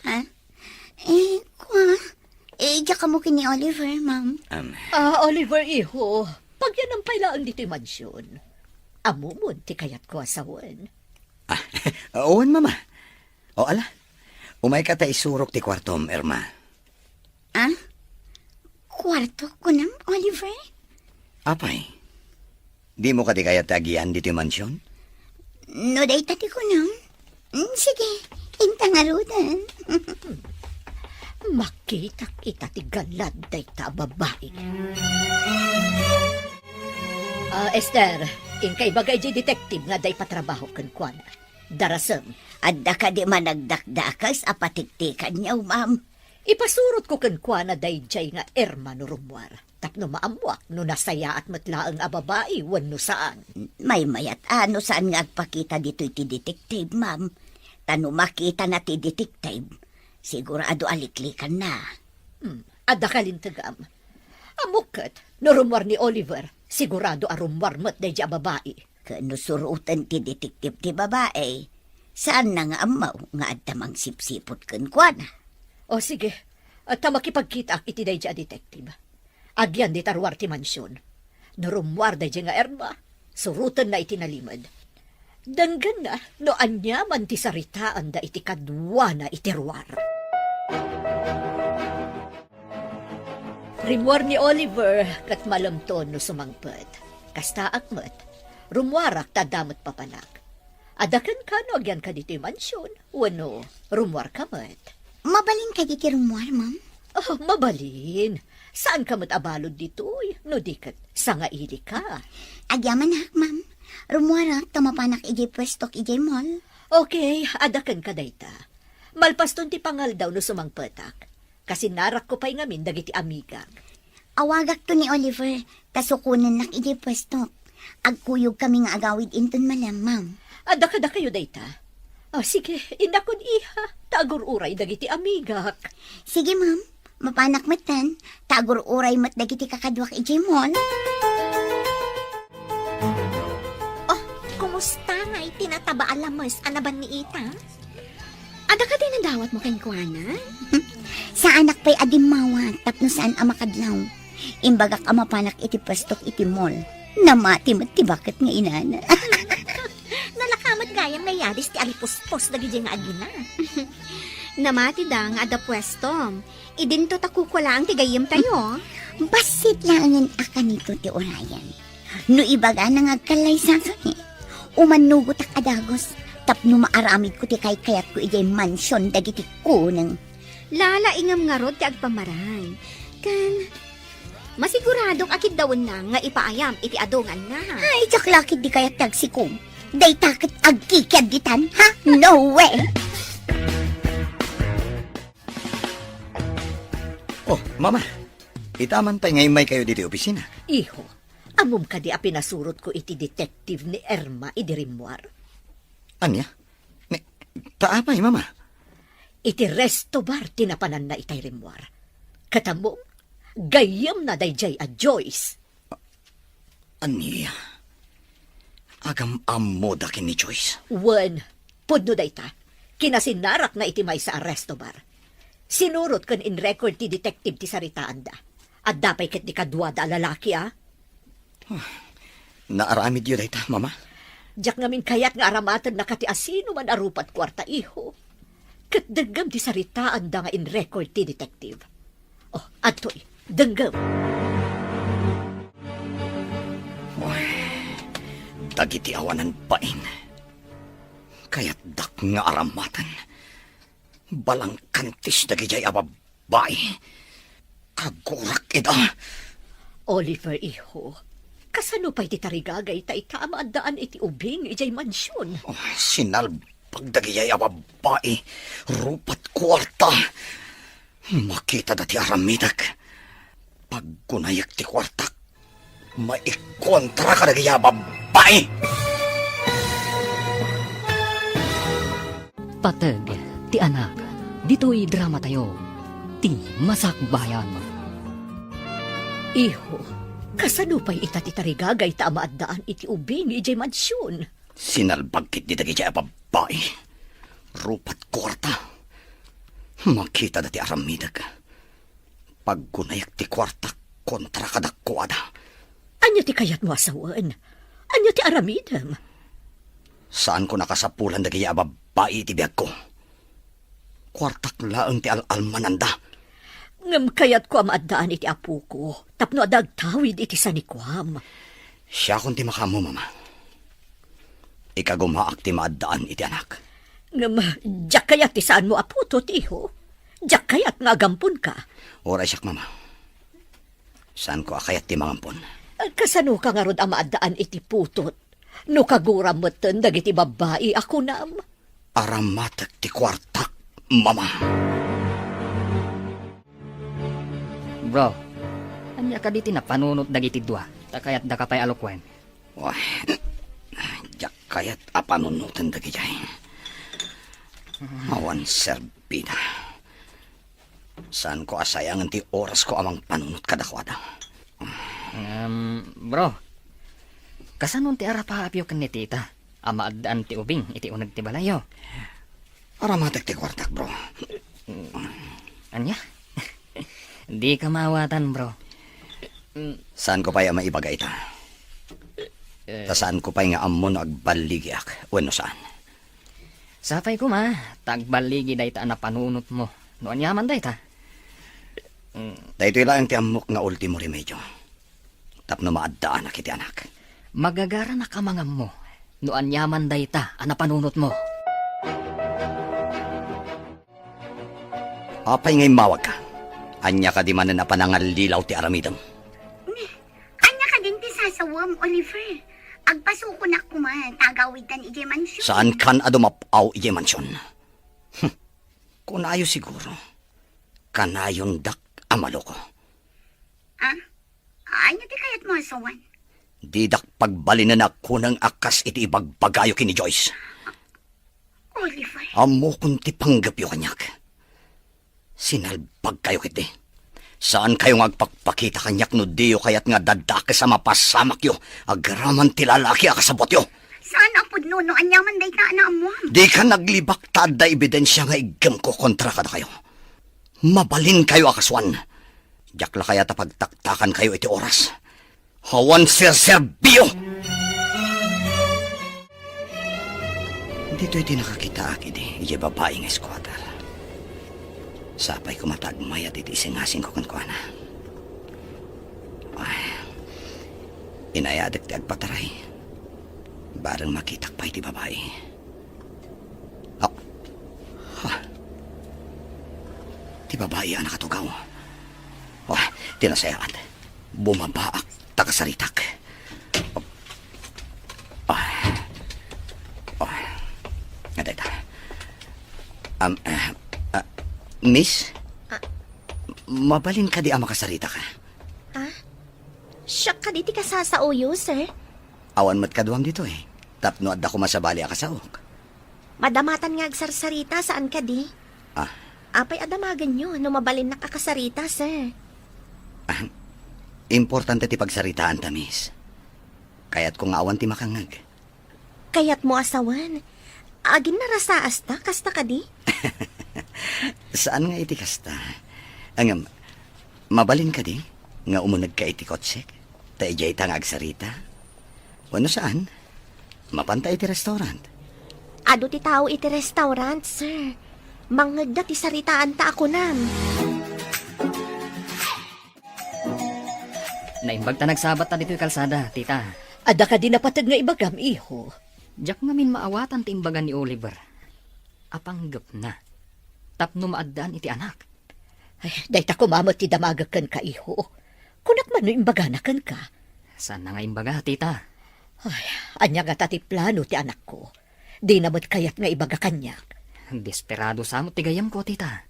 Ha? Eh, kua? Eh, diak ammo ken ni Oliver, ma'am. Um. Ah, Oliver, iho, pagyanam pay laeng ditoy mansion. Ammom ti kayatko a sawen. Ah, wen, Mama. O, ala. Umayka ta isurok ti kuartom, Irma. Ah? Kuarto, kunam, Oliver? Apay, dimo kadi kayat ti agian ditoy mansion? No dayta ti kunam, mm, sige, inta ngaruden. Makitak ita ti galad dayta a babai. Ah, Esther, inka ibaga idiay detective nga adda ipatrabaho kenkuana. Darasem, adda kadi managdakdakes a patiktikanyo, ma'am? Ipasurotko kenkuana daydiay nga Irma no rummuar, tapno maammuak no nasayaat met laeng a babai wenno saan. Maymayat a no saan nga agpakita ditoy ti detective, ma'am. Ta no makitana ti detective, sigurado a liklikanna. Hmm, adda kalintegam. Ammok ket, no rummuar ni Oliver, sigurado a rummuar met daydiay a babai. Ken no suroten ti detective ti babai, saanna nga ammo nga adda mangsipsiput kenkuana. O, sige. Ta makipagkitaak iti daydiay a detective. Agian dita ruar ti mansion. No rummuar daydiay nga Irma, surotenna iti nalimed. Denggenna no aniaman ti saritaanda iti kaduana iti ruar. Rimmuar ni Oliver ket malemton no sumangpet. Kastaak met, rummuarak ta adda met papanak. Adda kenka no agyanka ditoy mansion, wenno rummuarka met? Mabalin kadi ti rummuar, ma'am? Oh, mabalin. Saanka met a balud ditoy, no di ket sangailika. Agyamanak, ma'am. Rummuarak ta mapanak idiay puestok idiay mall. Okay, adda kenka dayta. Malpaston ti pangaldaw no sumangpetak. Kasinnarakko pay ngamin dagiti amigak. Awagakto ni Oliver, ta sukonennak idiay puestok. Agkuyogkami nga agawid inton malem, ma'am. Adda kadakayo dayta? Ah, sige, innakon, iha, ta agur-uray dagiti amigak. Sige, ma'am. Mapanak metten, ta agur-uray met dagiti kakaduak idiay mall. Oh, kumusta ngay ti nataba a lames a nabanniitam? Adda kadi nadawatmo kenkuana? Saanak pay a dimmawat tapno saan a makadlaw. Imbagak a mapanak iti puestok iti mall. Namati met ti baket nga inana. Nalaka met gayam nga iyadis ti alipuspos dagiti nga agina. Namatida nga adda puestom. Idinto ta kukua laeng ti gayyemtayo. Bassit laengen a kanito ti urayen. No ibagana nga agkallaysakami, umannugotak a dagus tapno maaramidko ti kaykayatko idiay mansion dagiti kuneng. Lalaingem ngarud ti agpamarang. Ken, masiguradok a kiddawenna nga ipaayam iti adu nga annaka. Ay, diak la ketdi kayat ti agsikom. Dayta ket agkikiadditan, ha? No way! Oh, Mama. Ita man pay nga immaykayo ditoy opisina. Iho, ammom kadi a pinasurotko iti detective ni Irma idi rimmuar? Ania? Ni, ta apay, Mama? Iti resto bar ti napananna itay rimmuar. Ket ammom, gayyemna daydiay a Joyce. Ania? Agam-ammoda ken ni Joyce? Wen, pudno dayta. Kinasinnarakna iti maysa a resto bar. Sinurot ken in-record ti detective ti saritaanda. Adda pay ketdi kaduada a lalaki, a? Naaramidyo dayta, Mama? Diak ngamin kayat nga aramatennaka ti asinoman a rupat kuarta, iho. Ket denggem ti saritaanda nga in-record ti detective. Oh, adtoy, denggem. Uy, dagiti awanan bain. Kayatdak nga aramaten. Balangkantis dagidiay a babbai. Kagurak ida. Oliver, iho, kasano pay ti tarigagayta ita a maaddaan iti ubing idiay mansion? Oh, sinalbag dagidiay a babbai. Rupat kuarta. Makitada ti aramidek. Paggunayek ti kuartak. Maikontra kadagiti a babbai! Pateg ti anak, ditoy dramatayo, ti Masakbayan. Iho, kasano pay ita ti tarigagayta a maaddaan iti ubing idiay mansion? Sinalbag ketdi dagiti a babbai. Rupat kuarta. Makitada ti aramidek. Paggunayek ti kuartak kontra kadakuada. Ania ti kayatmo a sawen? Ania ti aramidem? Saanko a kasapulan dagiti a babbai iti biagko. Kuartak laeng ti al-almananda. Ngem kayatko a maaddaan iti apoko tapno adda agtawid iti sanikuam. Siakon ti makaammo, Mama. Ikagumaak ti maaddaan iti anak. Ngem, diak kayat ti saanmo a putot, iho. Diak kayat nga agamponka. Uray siak, Mama. Saanko a kayat ti mangampon. Kasanoka ngarud a maaddaan iti putot no kaguram metten dagiti babbai a kunam? Aramatek ti kuartak, Mama. Bro, ania kadi ti napanunot dagiti dua? Ta kayatdaka pay a lukuen. Wah, diak kayat a panunoten dagidiay. Awan serbida. Saanko a sayangen ti orasko a mangpanunot kadakuada. Em, bro, kasano ti arapaapyo ken ni tita a maaddaan ti ubing iti uneg ti balayyo? Aramatek ti kuartak, bro. Ania? Dika maawatan, bro. Saanko pay a maibaga ita. Eh. Ta saanko pay nga ammo no agballigiak wenno saan. Sapay koma, ta agballigi dayta a napanunotmo. No aniaman dayta? Mm. Daytoy laeng ti ammok nga ultimo remedio. Tapno maaddaanak iti anak. Magagaranak a mangammo. No aniaman dayta a napanunotmo. Apay nga immawagka? Ania kadi manen a panangallilaw ti aramidem? Ania kadin ti sasawem, Oliver? Agpasukonak koma ta agawidkan idiay mansion. Saankan a dumap-aw idiay mansion? Hmm. Kunayo siguro, kanayondak a maloko. Ah? Ania ti kayatmo a sawen? Didak pagbalinen a kuneng a kas iti ibagbagayo ken ni Joyce. Oliver. Ammokon ti panggepyo kaniak. Sinalbagkayo ketdi. Saankayo nga agpakpakita kaniak no diyo kayat nga dadakes a mapasamakyo agraman ti lalaki a kasabutyo. Saan a pudno no aniaman dayta a naammoam? Dika naglibak ta adda ebidensia nga iggemko kontra kadakayo. Mabalinkayo a kasuan. Diak la kayat a pagtaktakankayo iti oras. Awan serserbio! Ditoy ti nakakitaak idi, idiay babai nga squatter. Sapay koma ta agmayat iti isingasingko kenkuana. Ay, inayadek ti agpataray. Bareng makitak pay ti babai. Ah. Ha. Ti babai a nakatugaw. Ah, ti nasayaat. Bumabaak ta kasaritak. Ah. Ah. Nga dayta. Am, ah, ah, miss? Ah. Mabalin kadi a makasaritak? Ah? Siak kadi ti kasasaoyo, sir? Awan met kaduam ditoy. Tapno adda koma sabali a kasaok. Madamatan nga agsarsarita, saan kadi? Ah. Apay a damagenyo no mabalinnak a kasarita, sir? Ah, importante ti pagsaritaanta, miss. Kayatko nga awan ti makangngeg. Kayatmo a sawen? Aginnarasaasta, kasta kadi? Saan nga iti kasta. Ngem, mabalin kadi nga umunegka iti kotsek? Ta idiayta nga agsarita? Wenno saan? Mapanta iti restaurant. Adu ti tao iti restaurant, sir. Mangngegda ti saritaanta a kunam. Naimbag ta nagsabatta ditoy kalsada, tita. Adda kadi napateg nga ibagam, iho? Diak ngamin maawatan ti imbaga ni Oliver. Apanggepna. Tapno maaddaan iti anak. Ay, dayta koma met ti damagek kenka, iho. Kunak man no imbagana kenka. Saanna nga imbaga, tita? Ay, ania ngata ti plano ti anakko? Dina met kayat nga ibaga kaniak. Desperado sa met ti gayyemko, tita.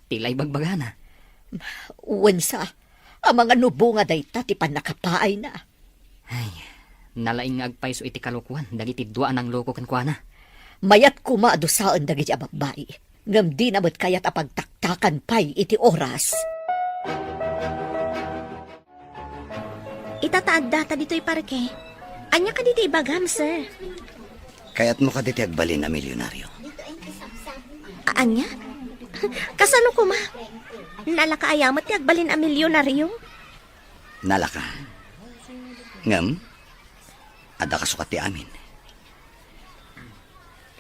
Ti la ibagbagana. Wen sa, amangan no bunga dayta ti pannakapaayna. Ay, nalaing nga agpayso iti kalokuan dagiti dua a nangloko kenkuana. Mayat koma a dusaen dagiti a babbai, ngem dina met kayat a pagtaktakan pay iti oras. Ita ta addata ditoy parke. Ania kadi ti ibagam, sir? Kayatmo kadi ti agbalin a milyonario? A-, ania? Kasano koma? Nalaka aya met ti agbalin a milyonario? Nalaka. Ngem, adda kasukat ti amin.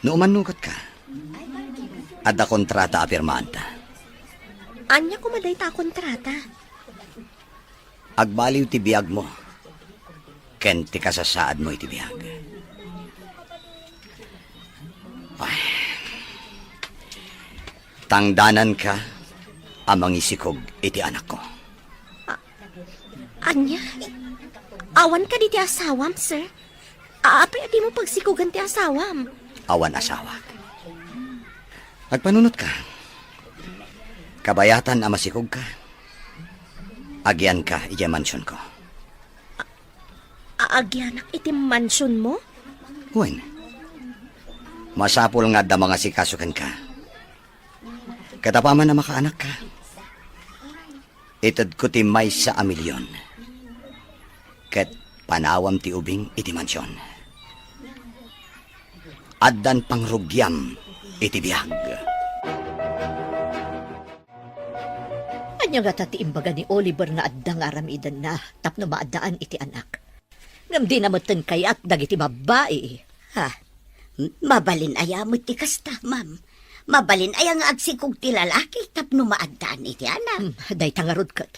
No umannukatka, adda kontrata a pirmaanta. Ania koma dayta a kontrata? Agbaliw ti biagmo ken ti kasasaadmo iti biag. Ay. Tangdananka a mangisikog iti anakko. A-, ania? Awan kadi ti asawam, sir? A-, apay a dimo pagsikugan ti asawam? Awan asawak. Agpanunotka. Kabayatan a masikogka, agianka idiay mansionko. A-, agianak iti mansionmo? Wen, masapul nga adda mangasikaso kenka. Ket apaman a makaanakka, itedko ti maysa a milyon ket panawam ti ubing iti mansion. Addan pangrugiam iti biag. Ania ngata ti imbaga ni Oliver nga adda nga aramidenna tapno maaddaan iti anak? Ngem dina metten kayat dagiti babbai. Ha? Mabalin aya met ti kasta, ma'am? Mabalin aya nga agsikog ti lalaki tapno maaddaan iti anak? Hmm, dayta ngarud ket.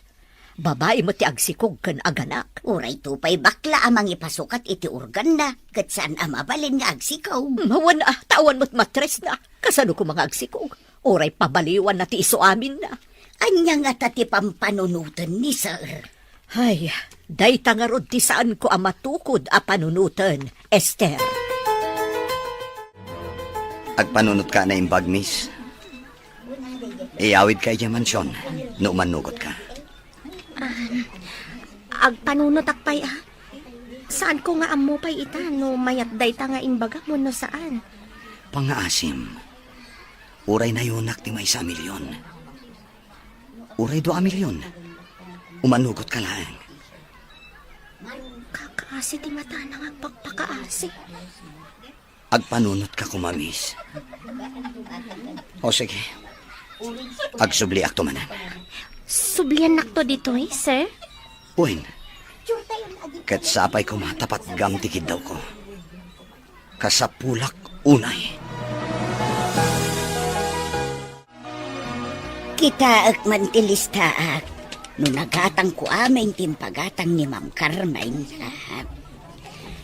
Babai met ti agsikog ken aganak. Uray to pay bakla a mangipasukat iti organna, ket saan a mabalin nga agsikog. Mawen a, ta awan met matresna. Kasano koma nga agsikog? Uray pabaliwanna ti isu aminna. Ania ngata ti pampanunoten ni Sir? Ay, dayta ngarud ti saanko a matukod a panunoten, Esther. Agpanunotka a naimbag, miss. Iyawidka idiay mansion no umannugotka. Ah, agpanunotak pay, ah. Saanko nga ammo pay ita no mayat dayta nga imbagam wenno saan. Pangngaasim, uray nayonak ti maysa a milyon. Uray dua a milyon. Umannugotka laeng. Kakaasi ti matana nga agpakpakaasi. Agpanunotka koma, miss. O, sige. Agsubliakto manen. Subliannakto ditoy, sir? Wen. Ket sapay koma ta patgam ti kiddawko. Kasapulak unay. Kitaek man ti listaak no nagatangko amin ti impagatang ni Ma'am Carmen.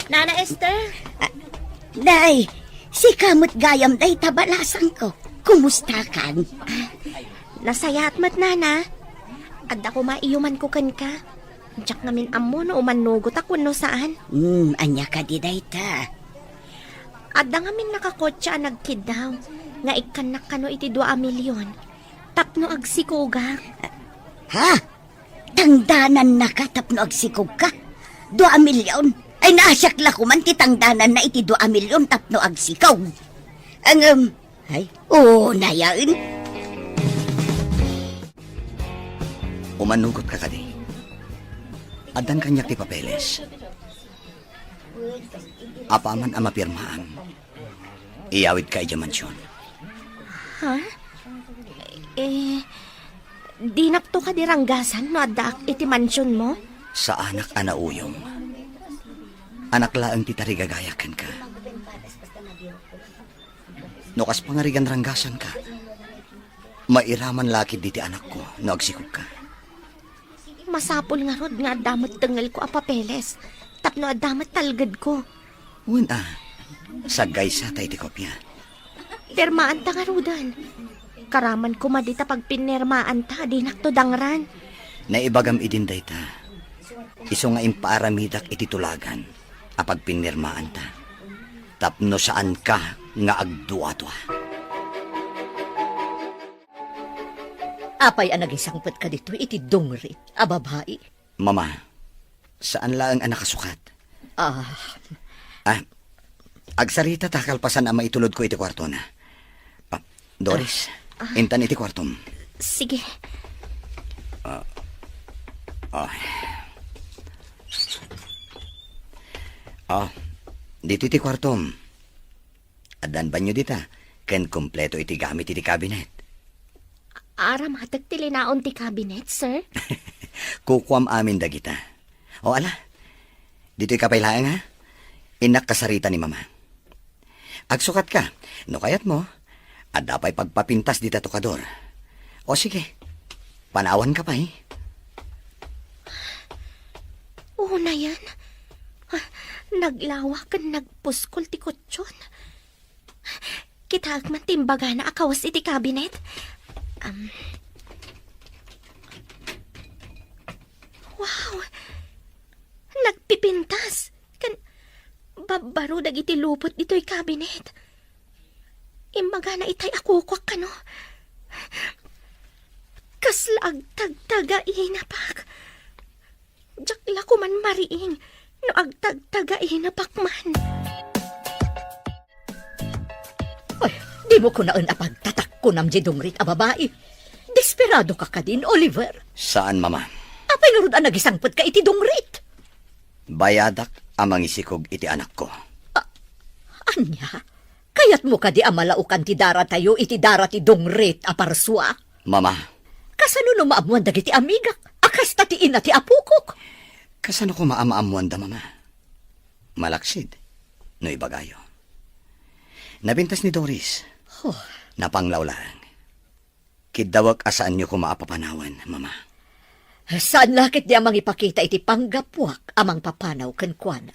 Nana Esther? Ah, Nay, sika met gayam dayta balasangko. Kumustakan? Nasayaat met, Nana. Adda koma iyumanko kenka. Diak ngamin ammo no umannugotak wenno saan. Hmm, ania kadi dayta? Adda ngamin nakakotse a nagkiddaw nga ikkannak kano iti dua a milyon tapno agsikogak. Ha? Tangdanannaka tapno agsikogka? Dua a milyon? Ay, naasiak la koman ti tangdananna iti dua a milyon tapno agsikog. Ngem, ay, unayen. Umannugotka kadi? Addan kaniak ti papeles. Apaman a mapirmaam, iyawidka idiay mansion. Ha? Eh, dinakto kadi ranggasan no addaak iti mansionmo? Saanak a nauyong. Anak laeng ti tarigagayak kenka. No kas pangarigan ranggasanka, mairaman la ketdi ti anakko no agsikogka. Masapul ngarud nga adda met tengngelko a papeles tapno adda met talgedko. Wen a, saggaysata iti kopia. Pirmaanta ngaruden. Karaman koma dita pagpinirmaanta, dinakto dangran. Naibagam idin dayta. Isu nga impaaramidak iti tulagan a pagpinirmaanta tapno saanka nga agduadua. Apay a nagisangpetka ditoy iti dungrit a babai? Mama, saan laeng a nakasukat. Ah. Ah, agsarita ta kalpasan a maitulodko iti kuartona. Ah, Doris, Ah, ah. intan iti kuartom. Sige. Ah. Ah. Ah, ditoy ti kuartom. Addan banyo dita, ken kompleto iti gamit iti kabinet. Aramatek ti linaon ti kabinet, sir? Kukuam amin dagita. O, ala, ditoy ka pay laeng, ha? Innak kasarita ni Mama. Agsukatka, no kayatmo, adda pay pagpapintas dita tokador. O, sige, panawanka pay. Unayen, ah, naglawa ken nagpuskol ti kutson. Kitaek man ti imbagana a kawes iti kabinet. Am. Wow! Nagpipintas ken babbaro dagiti lupot ditoy kabinet. Imbagana itay a kukuak kano. Kasla agtagtagainapak. Diak la koman mariing no agtagtagainapak man. Ay, dimo kunaen a pagtatakkonam diay dungrit a babai. Desperado ka kadin, Oliver? Saan, Mama. Apay ngarud a nagisangpetka iti dungrit? Bayadak a mangisikog iti anakko. A-, ania? Kayatmo kadi a malaokan ti daratayo iti dara ti dungrit a parsua? Mama. Kasano no maammuan dagiti amigak a kasta ti ina ti apokok? Kasano koma a maammuanda, Mama? Malaksid, no ibagayo. Napintas ni Doris. Oh. Napanglaw laeng. Kiddawek a saanyo koma a papanawen, Mama. Saan la ketdi a mangipakita iti panggapuak a mangpapanaw kenkuana.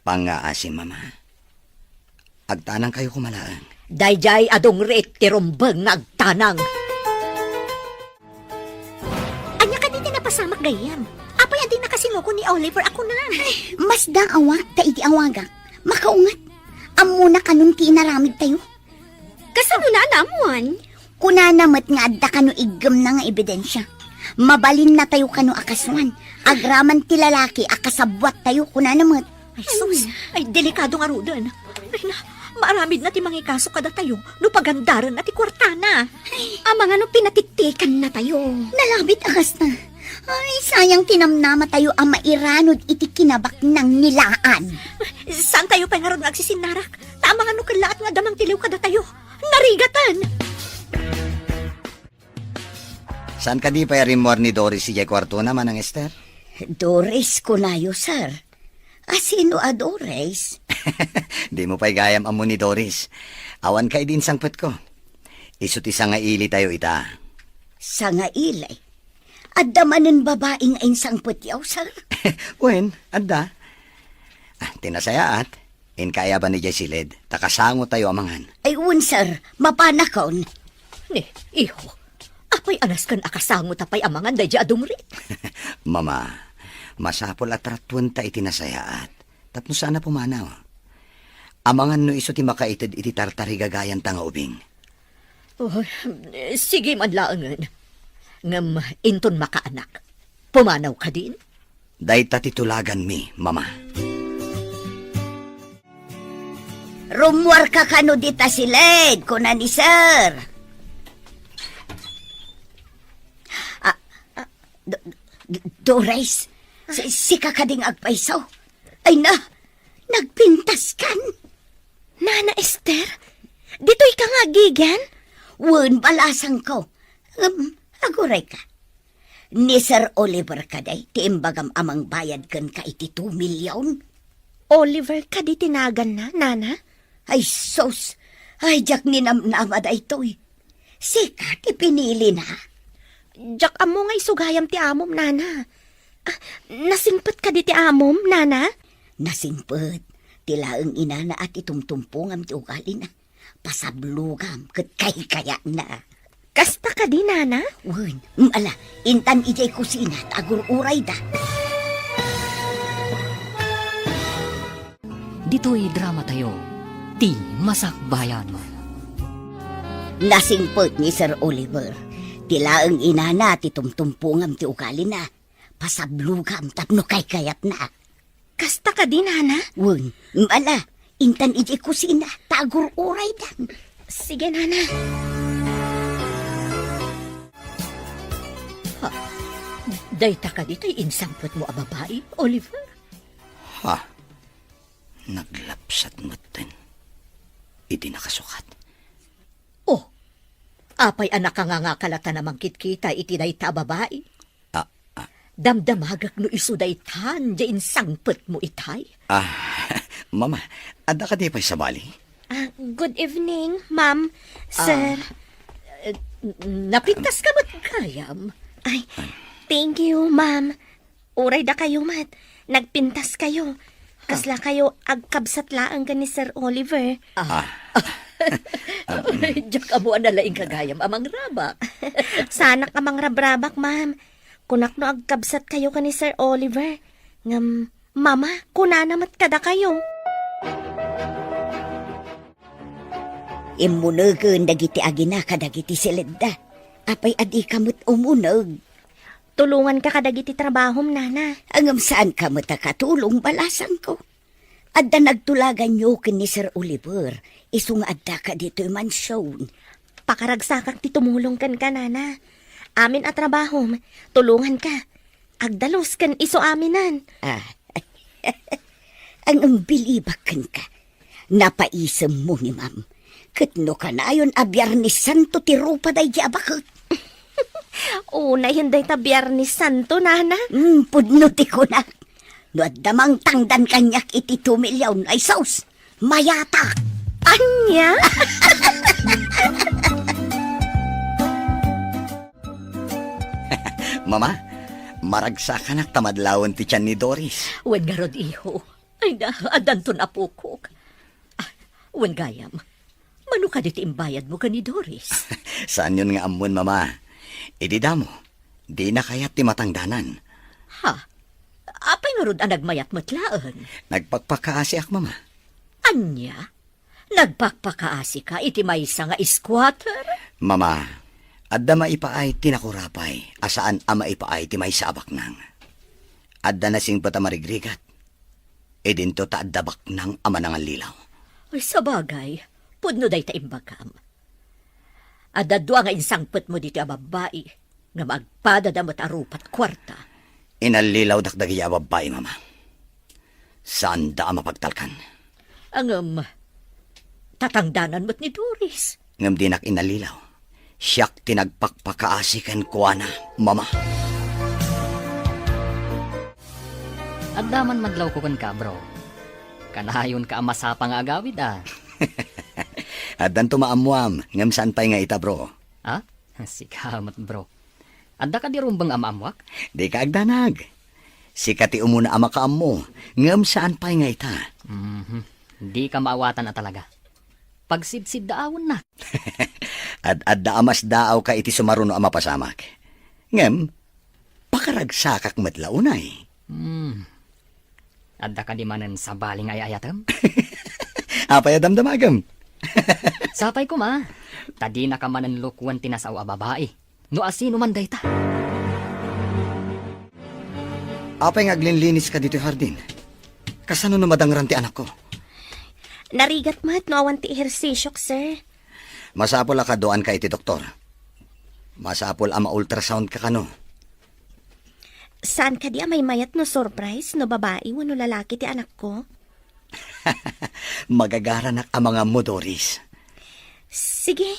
Pangngaasim, Mama. Agtanangkayo koma laeng. Daydiay a dungrit ti rumbeng nga agtanang. Ania kadi ti napasamak gayyem? Apay a di nakasinukon ni Oliver a kunan? Ay, masdaawak ta idi awagak, makaungat. Ammona kanon ti inaramidtayo. Kasano na, namuan? Kunana met nga adda kano iggemna nga ebidensia. Mabalinnatayo kano a kasuan. Agraman ti lalaki a kasabbuattayo, kunana met. Ay, sus! Ay, delikado ngaruden. Ay, na, maaramidna ti mangikaso kadatayo no pagandarenna ti kuartana. Ay, amangan no pinatiktikaannatayo. Nalabit a kasta. Ay, sayang ti namnamatayo a mairanod iti kinabaknang ni Laan. Saantayo pay ngarud nga agsisinnarak? Ta amangan no kellaat nga adda mangtiliw kadatayo. Narigaten! Saan kadi pay a rimmuar ni Doris idiay kuartona, Manang Ester? Doris kunayo, sir. A, sino a Doris? Dimo pay gayam ammo ni Doris. Awan ka idi insangpetko. Isu ti sangailitayo ita. Sangaili? Adda manen babai nga insangpetyo, sir? Wen, adda. Ah, ti nasayaat, inka aya ban idiay siled, ta kasangotayo amangan. Ay, wen, sir. Mapanakon. Ni, iho, apay a nasken a kasangota pay amangan daydiay a dungrit? Mama, masapul a tratuenta iti nasayaat. Tapno saan a pumanaw. Amangan no isu ti makaited iti tartarigagayanta nga ubing. Oh, sige man laengen. Ngem inton makaanak, pumanaw kadin? Dayta ti tulaganmi, Mama. Rummuarka kano dita siled, kuna ni Sir. Ah, ah, Do-, Do-, Doris, si-, sika kading agpayso? Ay na, nagpintaskan? Nana Ester, ditoyka nga agigen? Wen, balasangko. Ngem, agurayka. Ni Sir Oliver kadi ti imbagam a mangbayad kenka iti two million? Oliver kadi ti naganna, Nana? Ay, sus! Ay, diak ninamnama daytoy. Sika ti pinilina? Diak ammo nga isu gayam ti amom, Nana. Ah, nasingpet kadi ti amom, Nana? Nasingpet. Ti laeng inana a ti tumtumpongam ti ugalina. Pasablogam ket kaykayatna. Kasta kadi, Nana? Wen, mm, ala, intan idiay kusina ta agur-urayda. Ditoy dramatayo, ti Masakbayan. Nasingpet ni Sir Oliver. Ti laeng inana ti tumtumpongam ti ugalina. Pasablogam tapno kaykayatna. Kasta kadi, Nana? Wen, ala, intan idiay kusina, ta agur-urayda. Sige, Nana. Ha? Dayta kadi tay insangpetmo a babai, Oliver? Ha? Naglapsat metten iti nakasukat. Oh, apay a nakangangakal a ta a mangkitkita iti dayta a babai? Ah, ah. Damdamagak no isu daytan diay insangpetmo itay. Ah, Mama, adda kadi pay sabali? Ah, good evening, Ma'am, Sir. Ah, eh, napintaska met gayam. Ay, thank you, Ma'am. Uray dakayo met, nagpintaskayo. Kaslakayo agkabsat laeng ken ni Sir Oliver. Ah. Ah. Diak ammo a nalaingka gayam a mangrabak. Saanak a mangrabrabak, Ma'am. Kunak no agkabsatkayo ken ni Sir Oliver. Ngem, Mama, kunana met kadakayo. Immunegen dagiti agina kadagiti siledda. Apay a dika met umuneg? Tulonganka kadagiti trabahom, Nana. Ngem saanka met a katulong, balasangko. Adda nagtulaganyo ken ni Sir Oliver, isu nga addaka ditoy mansion. Pakaragsakak ti tumulong kenka, Nana. Amin a trabahom, tulonganka. Agdalus ken isu aminen. Ah. Ang bilibak kenka. Napaisemmo ni Ma'am. Ket no kanayon a Biernes Santo ti rupa daydi a baket. Unayen dayta Biernes Santo, Nana. Hmm, pudno ti kunak. No adda mangtangdan kaniak iti two million, ay sus, mayatak. Ania? Mama, Maragsakanak ta madlawen ti tian ni Doris. Wen ngarud, iho. Ay na, addanton apokok. Ah, wen gayam, mano kadi ti imbayadmo ken ni Doris? Saanyon nga ammon, Mama. Idi damo, dina kayat ti matangdanan. Ha? Apay ngarud a nagmayat met laeng? Nagpakpakaasiak, Mama. Ania? Nagpakpakaasika iti maysa nga squatter? Mama, adda maipaay ti nakurapay a saan a maipaay ti maysa a baknang. Adda nasingpet a marigrigat. Idinto ta adda baknang a manangallilaw. Ay, sabagay, pudno dayta imbagam. Adda dua nga insangpetmo ditoy a babbai, nga magpadada met a rupat kuarta. Inallilawdak dagiti a babbai, Mama. Saanda a mapagtalkan. Ngem, tatangdanan met ni Doris. Ngem dinak inallilaw. Siak ti nagpakpakaasi kenkuana, Mama. Adda man madlawko kenka, bro. Kanayonka a masapa nga agawid, a. Addanto maammuam, ngem saan pay nga ita, bro. Ha? Sika met, bro. Adda kadi rumbeng a maammuak? Dika agdanag. Sika ti umuna a makaammo, ngem saan pay nga ita. Mhm. Dika maawatan a talaga. Pagsidsiddaawennak. Ad-adda a masdaawka iti sumaruno a mapasamak. Ngem, pakaragsakak met la unay. Hmm. Adda kadi manen sabali nga ay-ayatem? Apay a damdamagem? Sapay koma, ta dinaka manen lukuen ti nasao a babai. No asino man dayta. Apay nga aglinlinis ka ditoy hardin? Kasano no madangran ti anakko? Narigat met no awan ti ehersisiok, sir. Masapul a kaduaanka iti doktor. Masapul a ma-ultrasound ka kano. Saan kadi a maymayat no surprise no babai wenno lalaki ti anakko? Magagaranak a mangammo, Doris. Sige,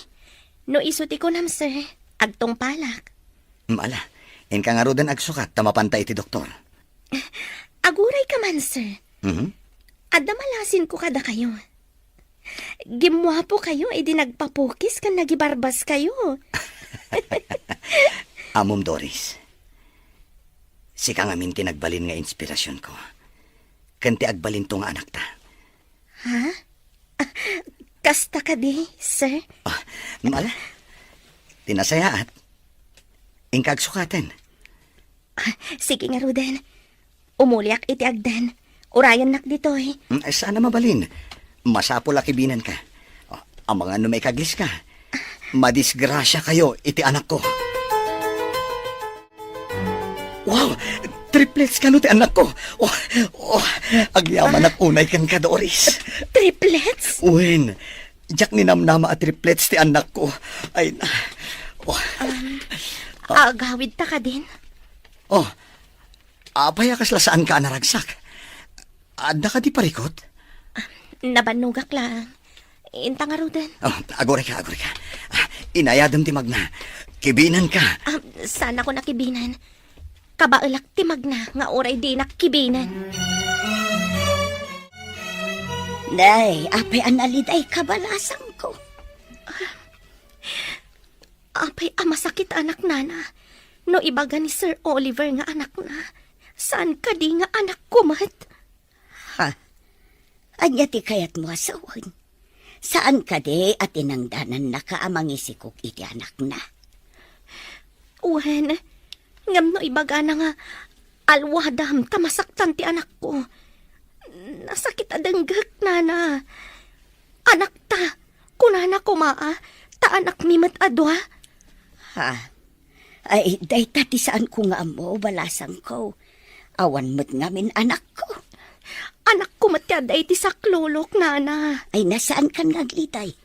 no isu ti kunam, sir, agtungpalak. Mm, ala, inka ngaruden agsukat ta mapanta iti doktor. Aguray ka man, sir. Mhm. Adda malasinko kadakayo. Gimmuapo kayo idi nagpapukis ken nagibarbas kayo. Ammom, Doris. Sika ngamin ti nagbalin nga inspirasionko. Ken ti agbalinto nga anakta. Ha? Ah, kasta kadi, sir? Ah, mala. Ti nasayaat. Inka agsukaten. Ah, sige ngaruden. Umuliak iti agden. Urayennak ditoy. Mm, ay, saan a mabalin. Masapul a kibinenka. Ah, amangan no maikaglis ka. Madisgrasia kayo iti anakko. Wow! Triplets kano ti anakko? Oh, oh, agyamanak unay kenka, Doris. Triplets? Wen, diak ninamnama a triplets ti anakko. Ay, na. Oh. Um, agawid ta kadin? Oh, apay a kasla saanka a naragsak? Adda kadi parikut? Nabannogak lang. Inta ngaruden. Oh, aguray ka, aguray ka. Ah, inayadem ti magna. Kibinenka. Ah, saan ako nakibinen? Kabaelak ti magna nga uray dinak kibinen. Nay, apay a naliday kabalasangko? Apay a masakit anak, nana, no ibaga ni Sir Oliver nga anakna, saan kadi nga anakko met? Ha? Ania ti kayatmo a sawen? Saan kadi a tinangdanannaka a mangisikog iti anakna? Wen, ngem no ibagana nga alwadam ta masaktan ti anakko, nasakit a denggek, nana. Anakta, kunana koma a, ta anakmi met a dua. Ha? Ay, dayta ti saanko nga ammo, balasangko. Awan met ngamin anakko. Anakko met ti adda iti saklulok, nana. Ay, na, saankan nga aglitay.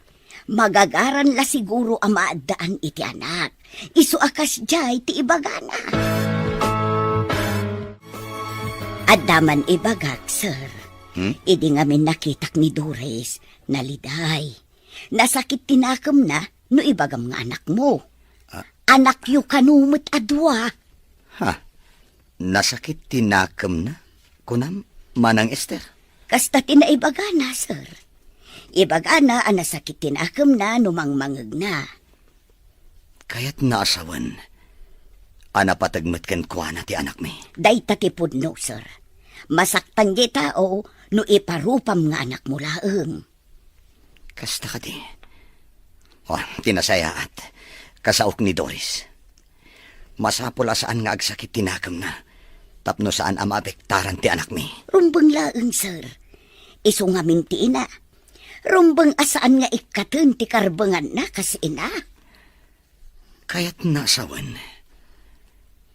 Magagaran la siguro a maaddaan iti anak. Isu a kasdiay ti ibagana. Adda man ibagak, sir. Hmm? Idi ngamin nakitak ni Doris, naliday. Nasakit ti nakemna no ibagam nga anakmo. Ah. Anakyo kano met a dua. Ha? Nasakit ti nakemna? Kunam, Manang Ester? Kasta ti naibagana, sir. Ibagana a nasakit ti nakemna no mangmangegna. Kayatna a sawen, a napateg met kenkuana ti anakmi. Dayta ti pudno, sir. Masaktan diay tao no iparupam nga anakmo laeng. Kasta kadi? Oh, ti nasayaat, kasaok ni Doris. Masapul a saan nga agsakit ti nakemna tapno saan a maapektaran ti anakmi. Rumbeng laeng, sir. Isu ngamin ti ina. Rumbeng a saan nga ikkaten ti karbenganna kas ina. Kayatna a sawen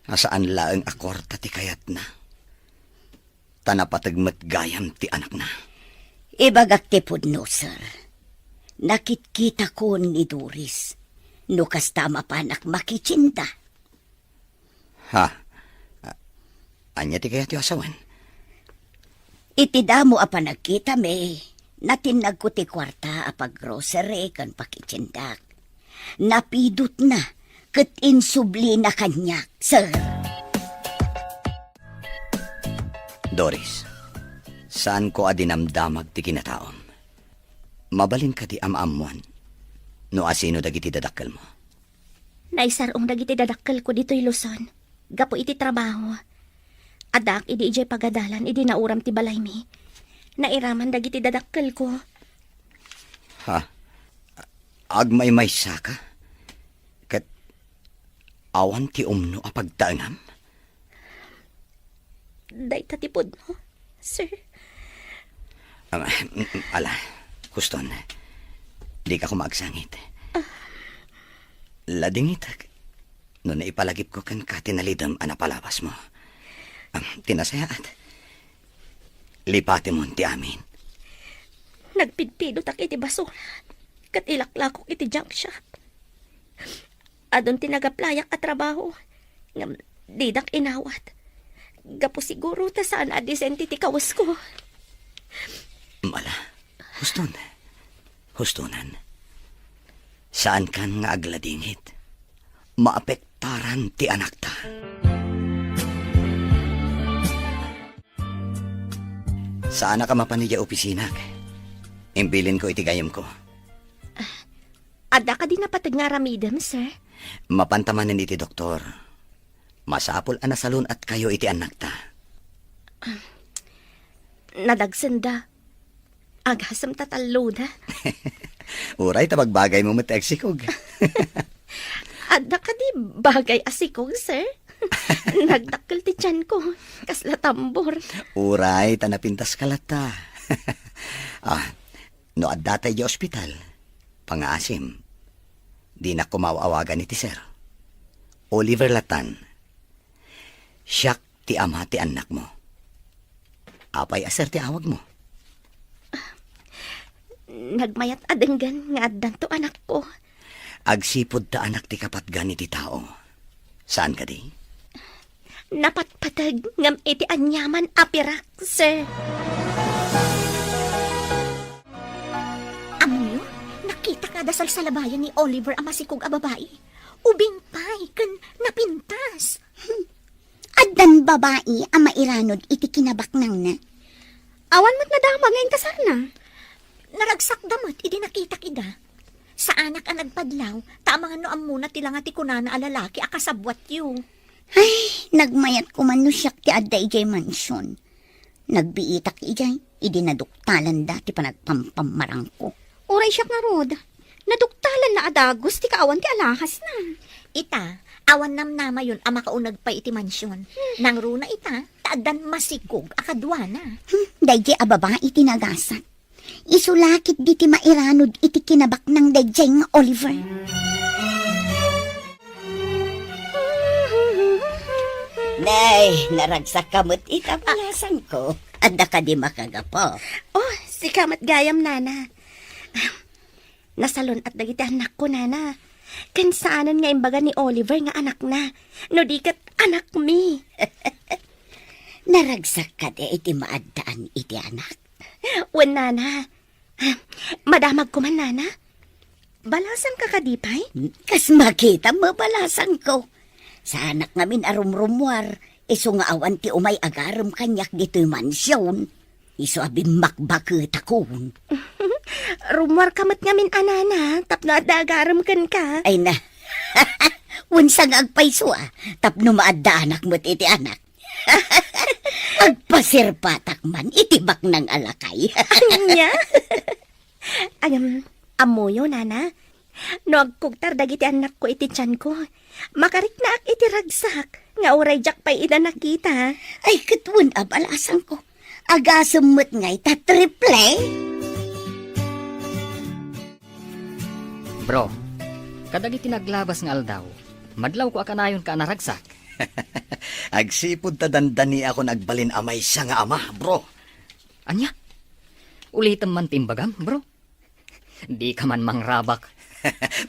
a saan laeng a kuarta ti kayatna, ta napateg met gayam ti anakna. Ibagak ti pudno, sir. Nakitkitakon ni Doris. No kasta, mapanak makitienda. Ha? A-, ania ti kayatyo a sawen? Iti damo a panagkitami, natinnagko ti kuarta a paggrocery ken pakitiendak. Napidutna ket insublina kaniak, sir. Doris, saanko a dinamdamag ti kinataom. Mabalin kadi a maammuan no asino dagiti dadakkelmo? Naisar-ong dagiti dadakkelko ditoy Luzon gapu iti trabaho. Addaak idi idiay pagadalan idi nauram ti balaymi. Nairaman dagiti dadakkelko. Ha? Agmaymaysaka? Ket awan ti umno a pagtaengam? Dayta ti pudno, sir. Ah, ala, huston. Dika koma agsangit. Ah. Ladingitek no naipalagipko kenka ti nalidem a napalabasmo. Ah, ti nasayaat, lipatemon ti amin. Nagpidpidotak iti basura ket ilaklakok iti junk shop. Adun ti nagaplayak a trabaho ngem didak inawat. Gapu siguro ta saan a disente ti kawesko. Mala, huston. Hustonan. Saankan nga agladingit. Maapektaran ti anakta. Saanak a mapan idiay opisinak. Imbilinko iti gayemko. Adda kadi napateg nga aramidem, sir? Mapanta manen iti doktor. Masapul a nasalun-atkayo iti annakta. Nadagsenda. Agasem ta talloda. Uray ta bagbagaymo met ti agsikog. Adda kadi bagay a sikog, sir? Nagdakkel ti tianko. Kasla tambor. Uray ta napintaska latta. Ah, no adda tay idiay ospital, pangngaasim. Dinak koma aw-awagan iti sir. Oliver latan. Siak ti ama ti annakmo. Apay a sir ti awagmo? Nagmayat a denggen nga addanto anakko. Agsipud ta anak ti kapatgan iti tao. Saan kadi? Napatpateg ngem iti aniaman a pirak, sir. Ammoyo, nakitak a adda salsalabayan ni Oliver a masikog a babai. Ubing pay ken napintas. Addan babai a mairanod iti kinabaknangna. Awan met nadamag nga intasarna. Naragsakda met idi nakitak ida. Saanak a nagpadlaw, ta amangan no ammona ti langa ti kunana a lalaki a kasabbuatyo. Ay, nagmayat koman no siak ti adda idiay mansion. Nagbiitak idiay, idi naduktalanda ti panagpampammarangko. Uray siak ngarud, naduktalanna a dagus ti kaawan ti alahasna. Ita, awan namnamayon a makauneg pay iti mansion. Hmm. Nangruna ita, ta addan masikog a kaduana. Hmm, daydiay a babai ti nagasat. Isu la ketdi ti mairanod iti kinabaknang daydiay nga Oliver. Nay, naragsakka met ita, balasangko. Adda kadi makagapu? Oh, sika met gayam, nana. Nasalun-at dagiti annakko, nana. Ken saanen nga imbaga ni Oliver nga anakna, no di ket anakmi. Naragsak kadi iti maaddaan iti anak? Wen, nana. Madamag koman, nana. Balasangka kadi pay? Kas makitam, mabalasangko. Saanak ngamin a rumrumuar, isu nga awan ti umay agarem kaniak ditoy mansion. Isu a bimmakbaketakon. Rummuarka met ngamin a nana, tapno adda agarem kenka. Ay na. Wen sa nga agpayso, a, tapno maaddaanak met iti anak. Agpasirpatak man iti baknang a lakay. Ania? Agam, ammoyo, nana? No agkugtar dagiti annakko iti tianko, makariknaak iti ragsak nga uray diak pay ida nakita. Ay, ket wen a balasangko. Agasem met ngay ta triple? Bro, kadagiti naglabas nga aldaw, madlawko a kanayon ka a naragsak. Agsipud ta dandaniakon agbalin a maysa nga ama, bro. Ania? Ulitem man ti imbagam, bro. Dika man mangrabak.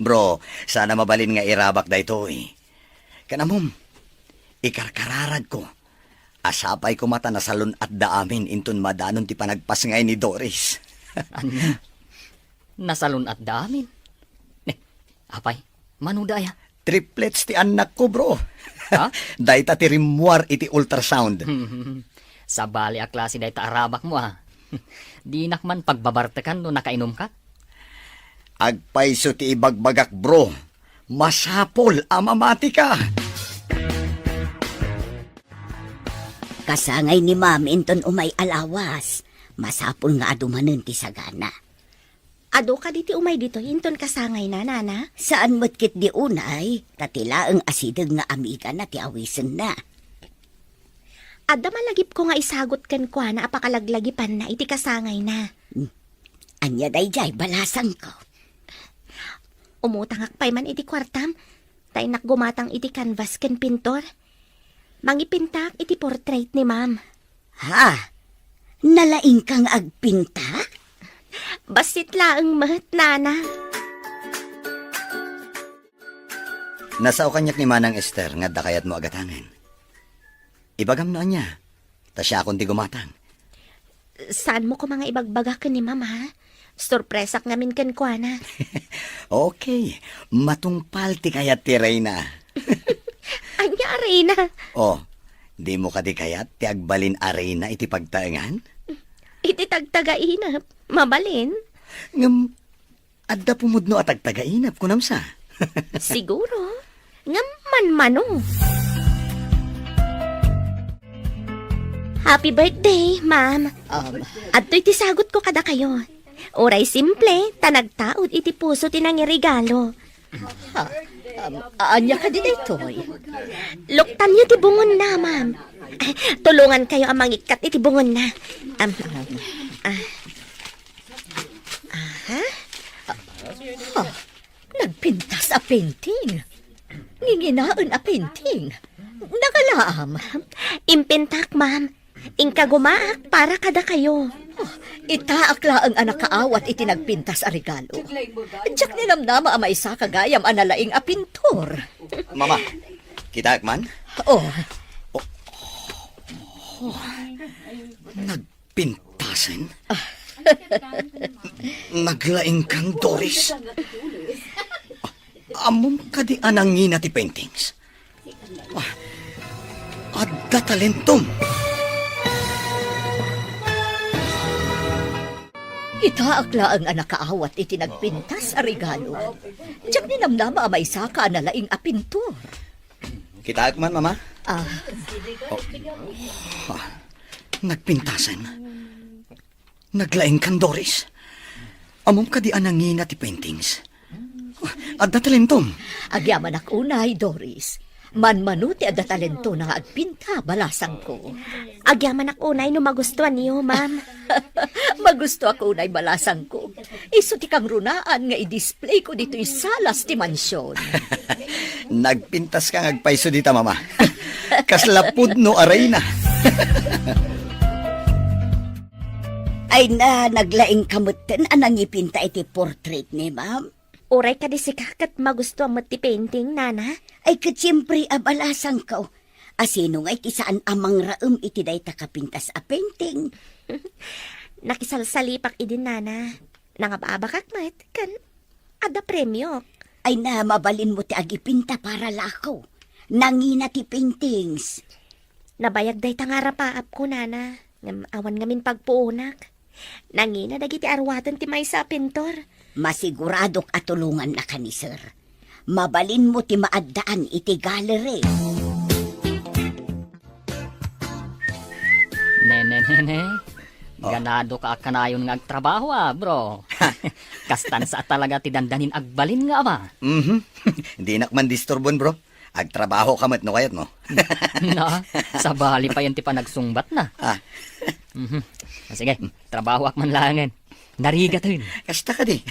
Bro, saan a mabalin nga irabak daytoy. Ken ammom, ikarkararagko a sapay koma ta nasalun-atda amin inton madanon ti panagpasngay ni Doris. Ania? Nasalun-atda amin? Ne, apay, manoda aya? Triplets ti annakko, bro. Ha? Dayta ti rimmuar iti ultrasound. Sabali a klase dayta a rabakmo, a. Dinak man pagbabartekan no nakainumka. Agpayso ti ibagbagak, bro. Masapul a mamatika. Kasangay ni Ma'am inton umay a lawas. Masapul nga adu manen ti sagana. Adu kadi ti umay ditoy inton kasangayna, nana? Saan met ketdi unay, ta ti laeng a sideg nga amigana ti awisenna. Adda malagipko nga isagut kenkuana a pakalaglagipanna iti kasangayna. Hmm. Ania daydiay, balasangko? Umutangak pay man iti kuartam, ta innak gumatang iti canvas ken pintor. Mangipintak iti portrait ni Ma'am. Ha? Nalaingka nga agpinta? Bassit laeng met, nana. Nasao kaniak ni Manang Ester nga adda kayatmo a gatangen. Ibagam no ania, ta siakon ti gumatang. Saanmo koma nga ibagbaga ken ni Ma'am, ha? Sorpresak ngamin kenkuana. Okay, matungpal ti kayat ti reyna. Ania a reyna? Oh, dimo kadi kayat ti agbalin a reyna iti pagtaengan? Iti tagtagainep, mabalin. Ngem, adda pumudno a tagtagainep, kunam sa? Siguro. Ngem manmano. Happy birthday, ma'am. Um, Adtoy ti sagutko kadakayo. Uray simple, ta nagtaud iti puso ti nangiregalo. Ha? Um, ania kadi daytoy? Luktanyo ti bungonna, ma'am. Tulongankayo a mangikkat iti bungonna. Um, ah. Aha. Ha? Nagpintas a painting. Nginginaen a painting. Nagalaam. Impintak, ma'am. Inka gumaak para kadakayo. Oh, itaak laeng a nakaawat iti nagpintas a regalo. Diak ninamnama a maisaka gayam a nalaing a pintor. Mama, kitaek man? Oh. Oh. Oh. Nag- Pintasen? Naglaing kan, Doris? Ammom kadi a nangina ti paintings? Ah, adda talentom. Itaak laeng a nakaawat iti nagpintas a regalo. Diak ninamnama a maisaka a nalaing a pintor. Kitaek man, Mama. Ah. Oh. Ah. Nagpintasen. Naglaing kan, Doris. Ammom kadi a nangina ti paintings? Adda talentom. Agyamanak unay, Doris. Manmano ti adda talentona nga agpinta, balasangko. Agyamanak unay no magustuanyo, ma'am. Magustuak unay, balasangko. Isu ti kangrunaan nga i-displayko ditoy salas ti mansion. Nagpintaska nga agpayso dita, Mama. Kasla pudno a reyna. Ay na, naglaingka metten a nangipinta iti portrait ni Ma'am. Uray kadi sika ket magustuam met ti painting, Nana? Ay, ket siempre a balasangko. Asino ngay ti saan a mangraem iti dayta kapintas a painting? Nakisalsalipak idin, Nana. Nangababakak met, ken adda premiok. Ay na, mabalinmo ti agipinta para lako. Nangina ti paintings. Nabayag dayta nga arapaapko, Nana. Ngem awan ngamin pagpuonak. Nangina dagiti aruaten ti maysa a pintor. Masiguradok a tulongannaka ni Sir. Mabalinmo ti maaddaan iti gallery. Ne, ne, ne, ne. Oh. Ganado ka a kanayon nga agtrabaho, ah, bro. Kastan sa talaga ti dandanin agbalin nga ama. Mhm. Dinak man disturbon, bro. Agtrabaho ka met no kayat mo. Na, sabali pa yan ti panagsungbat na. Ah. Mhm. Ah, sige, trabaho ak man langen. Narigaten. Kasta kadi.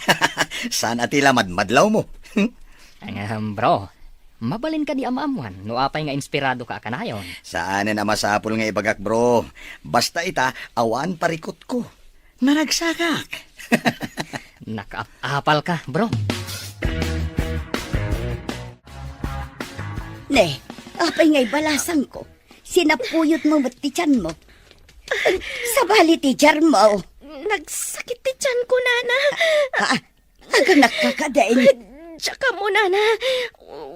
Saan a ti la madmadlaw mo? Ahem, bro. Mabalin kadi a maammuan no apay nga inspirado ka a kanayon? Saanen a masapul nga ibagak, bro. Basta ita, awan parikutko. Naragsakak. Nakaapal ka, bro. Ne, apay nga ibalasangko? Sinapuyot mo met ti tiyan mo. Sabali ti jar mo. Nagsakit ti tiyan ko, nana. Ah, aganakka kadin. Diak ammo, nana.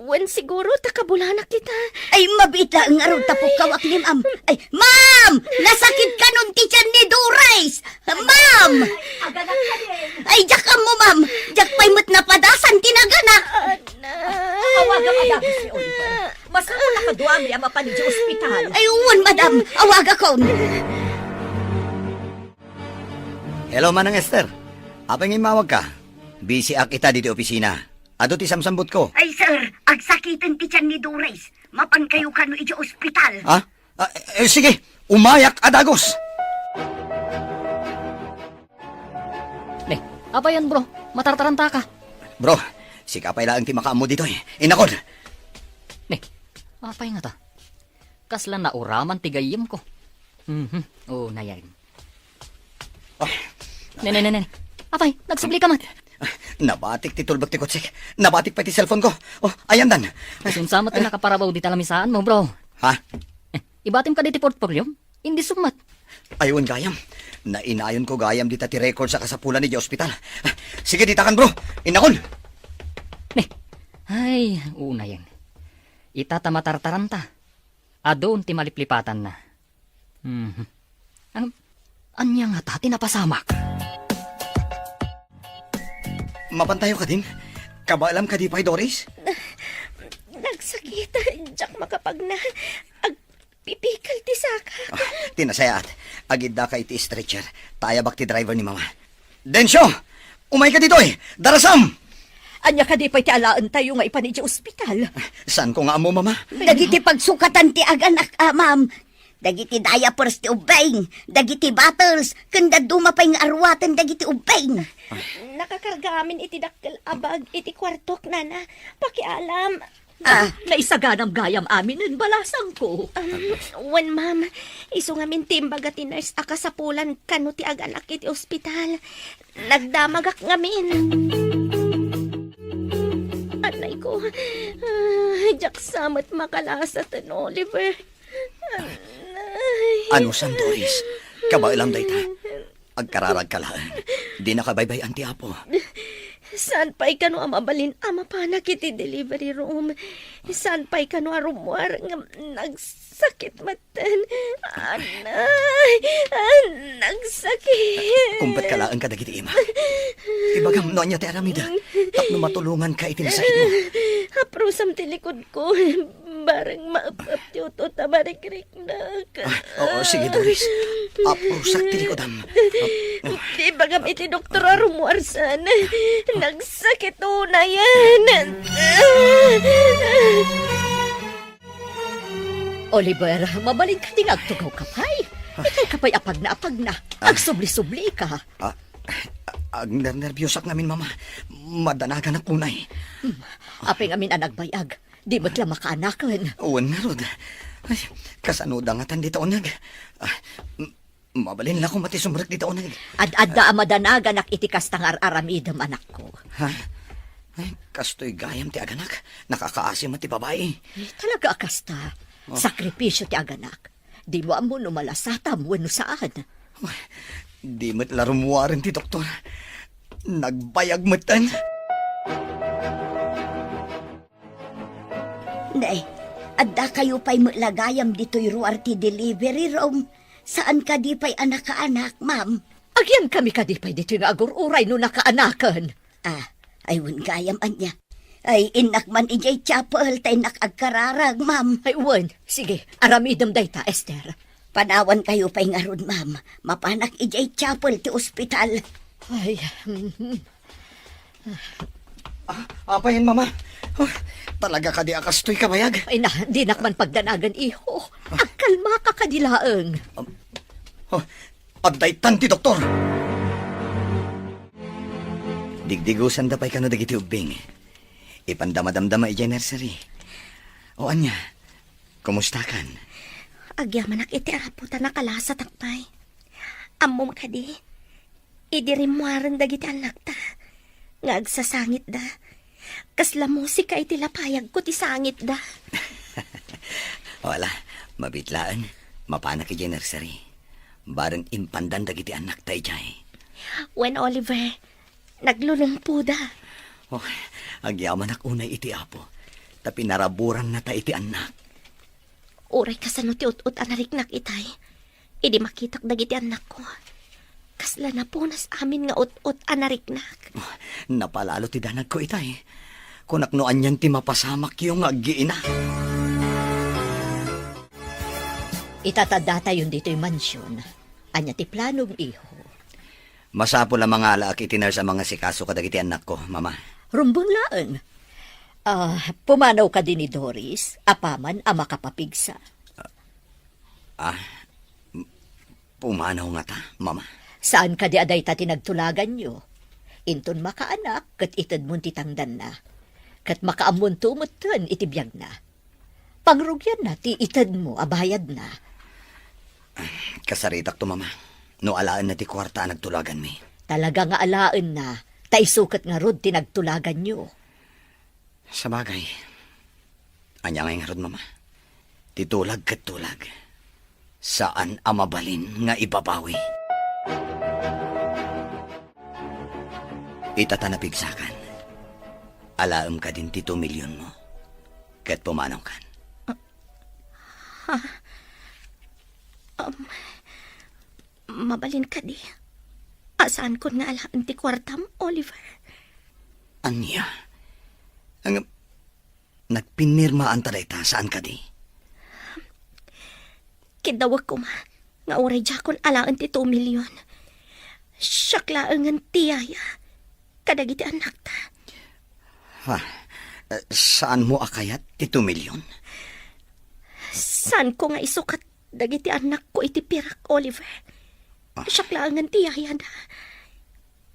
Wen siguro ta kabulanak ita. Ay, mabiit laeng ngarud ta pukkawak ni Ma'am. Ay, Ma'am! Nasakit kanon ti tiyan ni Doris! Ma'am! Ay, diak ammo, Ma'am. Diak pay met napadasan ti naganak. Anak. Awaga a dagos ni Oliver. Masapul a kaduami a mapan idiay ospital. Ay, wen, madam. Awagakon. Hello, Manang Esther. Apay nga immawag ka? Busy ak ita ditoy opisina. Adu ti samsambutko. Ay, sir, agsakiten ti tiyan ni Doris. Mapankayo kano idiay ospital. Ha? Ah, eh, sige, umayak a dagos. Ne, apay yan, bro? Matartaranta ka. Bro, sika pay laeng ti makaammo ditoy. Innakon. Ne, apay ngata? Kasla nauraman ti gayyemko. Mhm. Oh, nayan. Ah. Ne, ne, ne, ne. Apay, nagsubli ka man. Ah, nabatik ti tulbek ti kotsek. Nabatik pay ti cellphone ko. Oh, ayandan. Isunsa met ti nakaparabaw dita lamisaanmo, bro? Ha? Eh, ibatim kadi ti portfolio? Indi summat. Ay, wen gayam. Nainayonko gayam dita ti records a kasapulan idiay ospital. Ah, sige, ditakan, bro. Innakon. Ne. Ay, unayen. Ita ta matartaranta. Adun ti maliplipatanna. Mhm. Ang, ania ngata ti napasamak? Mapantayo kadin? Kabaelam kadi pay, Doris? Nagsakit. Diak makapagna. Agpipikal ti saka. Ah, ti nasayaat. Agiddaka iti stretcher. Ta ayabak ti driver ni Mama. Densyo! Umayka ditoy! Darasam! Ania kadi pay ti alaentayo nga ipan idiay ospital? Saanko nga ammo, Mama. Dagiti pagsukatan ti aganak, ah, ma'am. Dagiti diapers ti ubbing, dagiti bottles, ken dadduma pay nga aruaten dagiti ubbing. Nakakarga amin iti dakkel a bag iti kuartok, nana. Pakialam. Ah. Naisaganam gayam aminen, balasangko. Um, wen, ma'am. Isu ngamin ti imbaga ti nurse a kasapulan kano ti aganak iti ospital. Nagdamagak ngamin. Anay ko, ah, diak sa met makalasaten, Oliver. Anay. Anusam, Doris? Kabaelam dayta. Agkararagka laeng. Dinaka baybay-an ti Apo. Saan pay kano a mabalin a mapanak iti delivery room? Saan pay kano a rummuar ngem nagsakit metten? Anay! Ah, nagsakit! Kumpetka laeng kadagiti ima. Ibagam no ania ti aramidek tapno matulonganka iti nasakitmo. Aprusam ti likod ko, bareng maep-ep ti utut a marikriknak. Ah, oo, sige, Doris. Aprusak ti likodam. Ah, ah. Di bagam iti doktor a rummuarsan. Nagsakit unayen. Oliver, mabalin kadi nga agtugaw ka pay? Ah. Ikay ka pay apagna-apagna. Ah. Agsubli-subli ka. Ah, agnernerbiosak ngamin, Mama. Madanaganak unay. Hmm. Apay ngamin a nagbayag? Di met la makaanaken. Wen ngarud. Ay, kasano da ngatan dita uneg? Ah, m-, mabalin la koma ti sumrek dita uneg. Ad-adda a madanaganak iti kasta nga ar-aramidem, anakko. Ha? Ay, kastoy gayam ti aganak. Nakakaasi met ti babai. Eh, talaga a kasta. Oh. Sakripisio ti aganak. Dimo ammo no malasatam wenno saan. Ay, di met la rummuaren ti doktor. Nagbayag metten. Nay, addakayo pay met la gayam ditoy ruar ti delivery room. Saan kadi pay a nakaanak, ma'am? Agyankami kadi pay ditoy nga agur-uray no nakaanaken? Ah, ay wen gayam ania. Ay, innak man idiay chapel, ta innak agkararag, ma'am. Ay, wen. Sige, aramidem dayta, Esther. Panawankayo pay ngarud, ma'am. Mapanak idiay chapel ti ospital. Ay, mhm. Ah, apay, Mama? Ah, talaga kadi a kastoy kabayag? Ay na, dinak man pagdanagan, iho. Ah. Agkalmaka kadi laeng. Um, oh, adda itan ti doktor. Digdigusanda pay kano dagiti ubbing. Ipanda madamdama idiay nursery. O ania, kumustakan? Agyamanak iti Apo ta nakalasatak pay. Ammom kadi, idi rimmuaren dagiti annakta nga agsasangitda. Kasla musika iti lapayagko ti sangitda. Wala, mabitlaeng. Mapanak idiay nursery. Bareng impandan dagiti annakta idiay. Wen, Oliver, naglulungpoda. Oh, agyamanak unay iti Apo, ta pinaraburanna ta iti annak. Uray kasano ti ut-ot a nariknak itay, idi makitak dagiti annakko. Kasla napunas amin nga ut-ot a nariknak. Oh, napalalo ti danagko itay. Kunak no anian ti mapasamakyo nga aggiina. Itatadatayon ditoy mansion. Ania ti planom, iho? Masapul a mangalaak iti nurse a mangasikaso kadagiti annakko, Mama. Rumbeng laeng. Ah, pumanaw kadi ni Doris, apaman a makapapigsa. Ah, m-, pumanaw ngata, Mama? Saan kadi a dayta ti nagtulaganyo? Inton makaanak, ket itedmon ti tangdanna. Ket makaammonto metten iti biagna. Pangrugianna ti itedmo a bayadna. Kasaritakto, Mama, no alaenna ti kuarta a nagtulaganmi. Talaga nga alaenna, ta isu ket ngarud ti nagtulaganyo. Sabagay, ania ngay ngarud, Mama? Ti tulag ket tulag. Saan a mabalin nga ibabawi. Ita ta napigsakan. Alaem kadin ti two million mo. Ket pumanawkan. Ha? Um, mabalin kadi a saankon nga alaen ti kuartam, Oliver? Ania? Ang, nagpinirmaanta dayta, saan kadi? Kiddawek koma nga uray diakon alaen ti two million. Siak laengen ti yaya kadagiti annakta. Ha? Eh, saanmo a kayat ti two million? Saanko nga isukat dagiti annakko iti pirak, Oliver. Ah. Siak laengen ti yayada.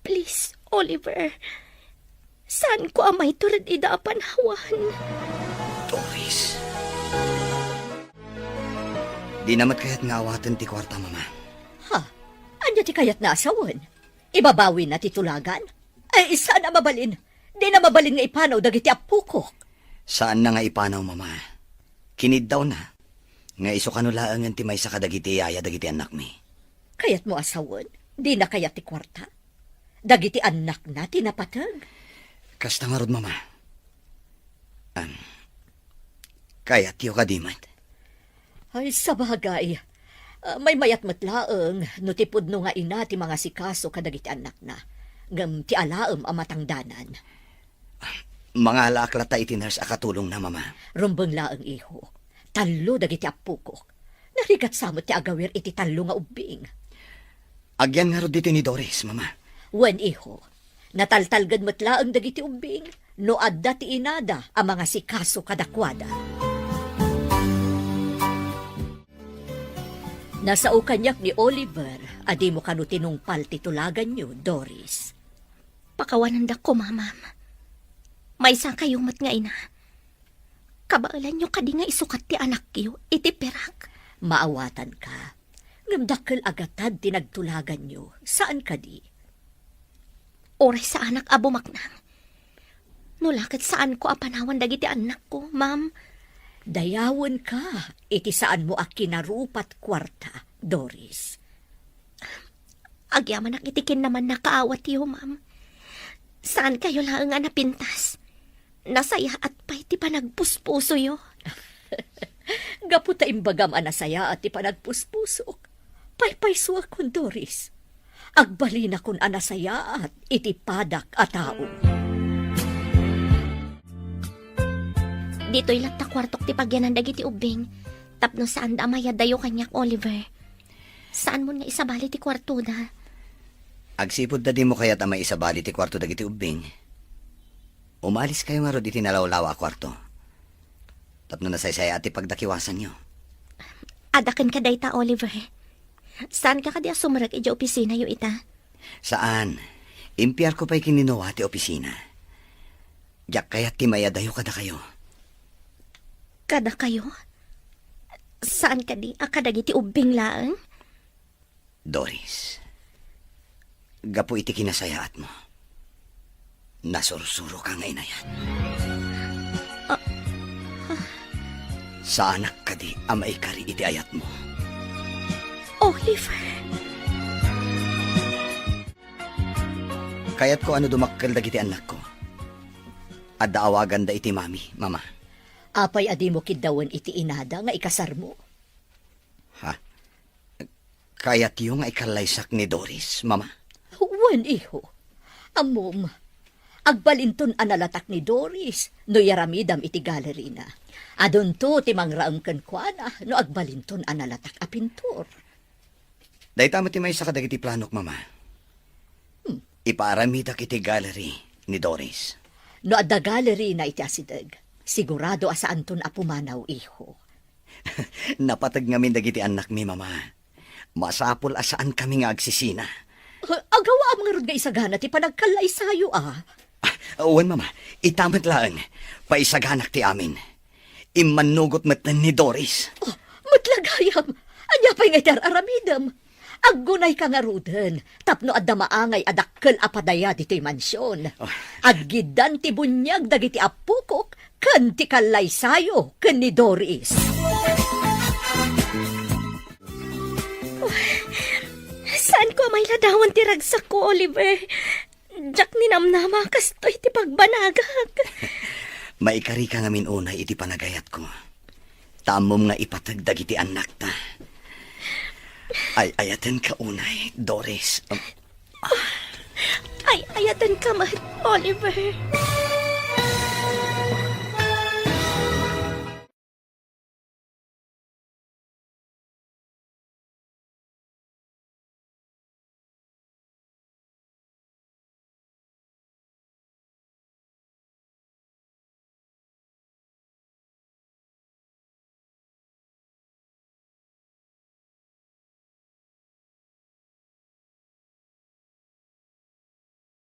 Please, Oliver. Saanko a maitured ida a panawan. Doris. Dina met kayat nga awaten ti kuarta, Mama. Ha? Ania ti kayatna a sawen? Ibabawina ti tulagan? Ay, saan a mabalin. Dina mabalin nga ipanaw dagiti appokok. Saanna nga ipanaw, Mama. Kiniddawna nga isu kano laengen ti maysa kadagiti yaya dagiti annakmi. Kayatmo a sawen? Dina kayat ti kuarta? Dagiti annakna ti napateg? Kasta ngarud, Mama. Am, kayatyo kadi met? Ay, sabagay. Ah, maymayat met laeng no ti pudno nga ina ti mangasikaso kadagiti annakna, ngem ti alaem a matangdanan. Mangalaak latta iti nurse a katulongna, Mama. Rumbeng laeng, iho. Tallo dagiti appokok. Narigat sa met ti agawir iti tallo nga ubbing. Agyan ngarud ditoy ni Doris, Mama. Wen, iho. Nataltalged met laeng dagiti ubbing no adda ti inada a mangasikaso kadakuada. Nasao kaniak ni Oliver a dimo kano tinungpal ti tulaganyo, Doris. Pakawanandakko, Mamam. Maysa kayo met nga ina. Kabaelanyo kadi nga isukat ti anakyo iti pirak? Maawatanka. Ngem dakkel a gatad ti nagtulaganyo, saan kadi? Uray saanak a bumaknang. No la ket saanko a panawan dagiti annakko, ma'am. Dayawenka iti saanmo a kinarupat kuarta, Doris. Agyamanak iti kinnamannakaawatyo, ma'am. Saankayo laeng a napintas. Nasayaat pay ti panagpuspusoyo. Gapu ta imbagam a nasayaat ti panagpuspusok, paypaysuakon, Doris. Agbalinakon a nasayaat iti padak a tao. Ditoy latta kuartok ti pagyanan dagiti ubbing, tapno saanda a mayadayo kaniak, Oliver. Saanmon nga isabali ti kuartoda. Agsipud ta dimo kayat a maisabali ti kuarto dagiti ubbing, umaliskayo ngarud iti nalawlawa a kuarto. Tapno nasaysayaat ti pagdakiwasanyo. Adda kenka dayta, Oliver. Saanka kadi a sumrek idiay opisinayo ita? Saan. Impiarko pay ken ni Noah ti opisina. Diak kayat ti mayadayo kadakayo. Kadakayo? Saan kadi a kadagiti ubbing laeng? Doris, gapu iti kinasayaatmo, nasursuroka nga inayat. Ah. Saanak kadi a maikari iti ayatmo? Oliver. Kayatko a no dumakkel dagiti annakko, adda awaganda iti mami, mama. Apay a dimo kiddawen iti inada nga ikasarmo? Ha? Kayatyo nga ikallaysak ni Doris, mama? Wen, iho. Ammom, agbalinton a nalatak ni Doris no iyaramidam iti galerina. Adunto ti mangraem kenkuana no agbalinton a nalatak a pintor. Dayta met ti maysa kadagiti planok, mama. Hmm. Ipaaramidak iti gallery ni Doris. No adda galerina iti asideg, sigurado a saanton a pumanaw, iho. Napateg ngamin dagiti annakmi, mama. Masapul a saankami nga agsisina. Ah, agawaam ngarud nga isagana ti panagkallaysayo, a. Ah, wen, mama. Ita met laeng. Paisaganak ti amin. Immannugot met ni Doris. Oh, met la gayam. Ania pay nga iti ar-aramidem? Aggunayka ngaruden tapno adda maangay a dakkel a padaya ditoy mansion. Oh. Aggiddan ti buniag dagiti appokok ken ti kallaysayo ken ni Doris. Saanko a mailadawan ti ragsakko, Oliver. Diak ninamnama kastoy ti pagbanagak. Maikarika ngamin unay iti panagayatko. Ta ammom nga ipateg dagiti annakta. Ay-ayatenka unay, Doris. Ay-ayatenka met, Oliver.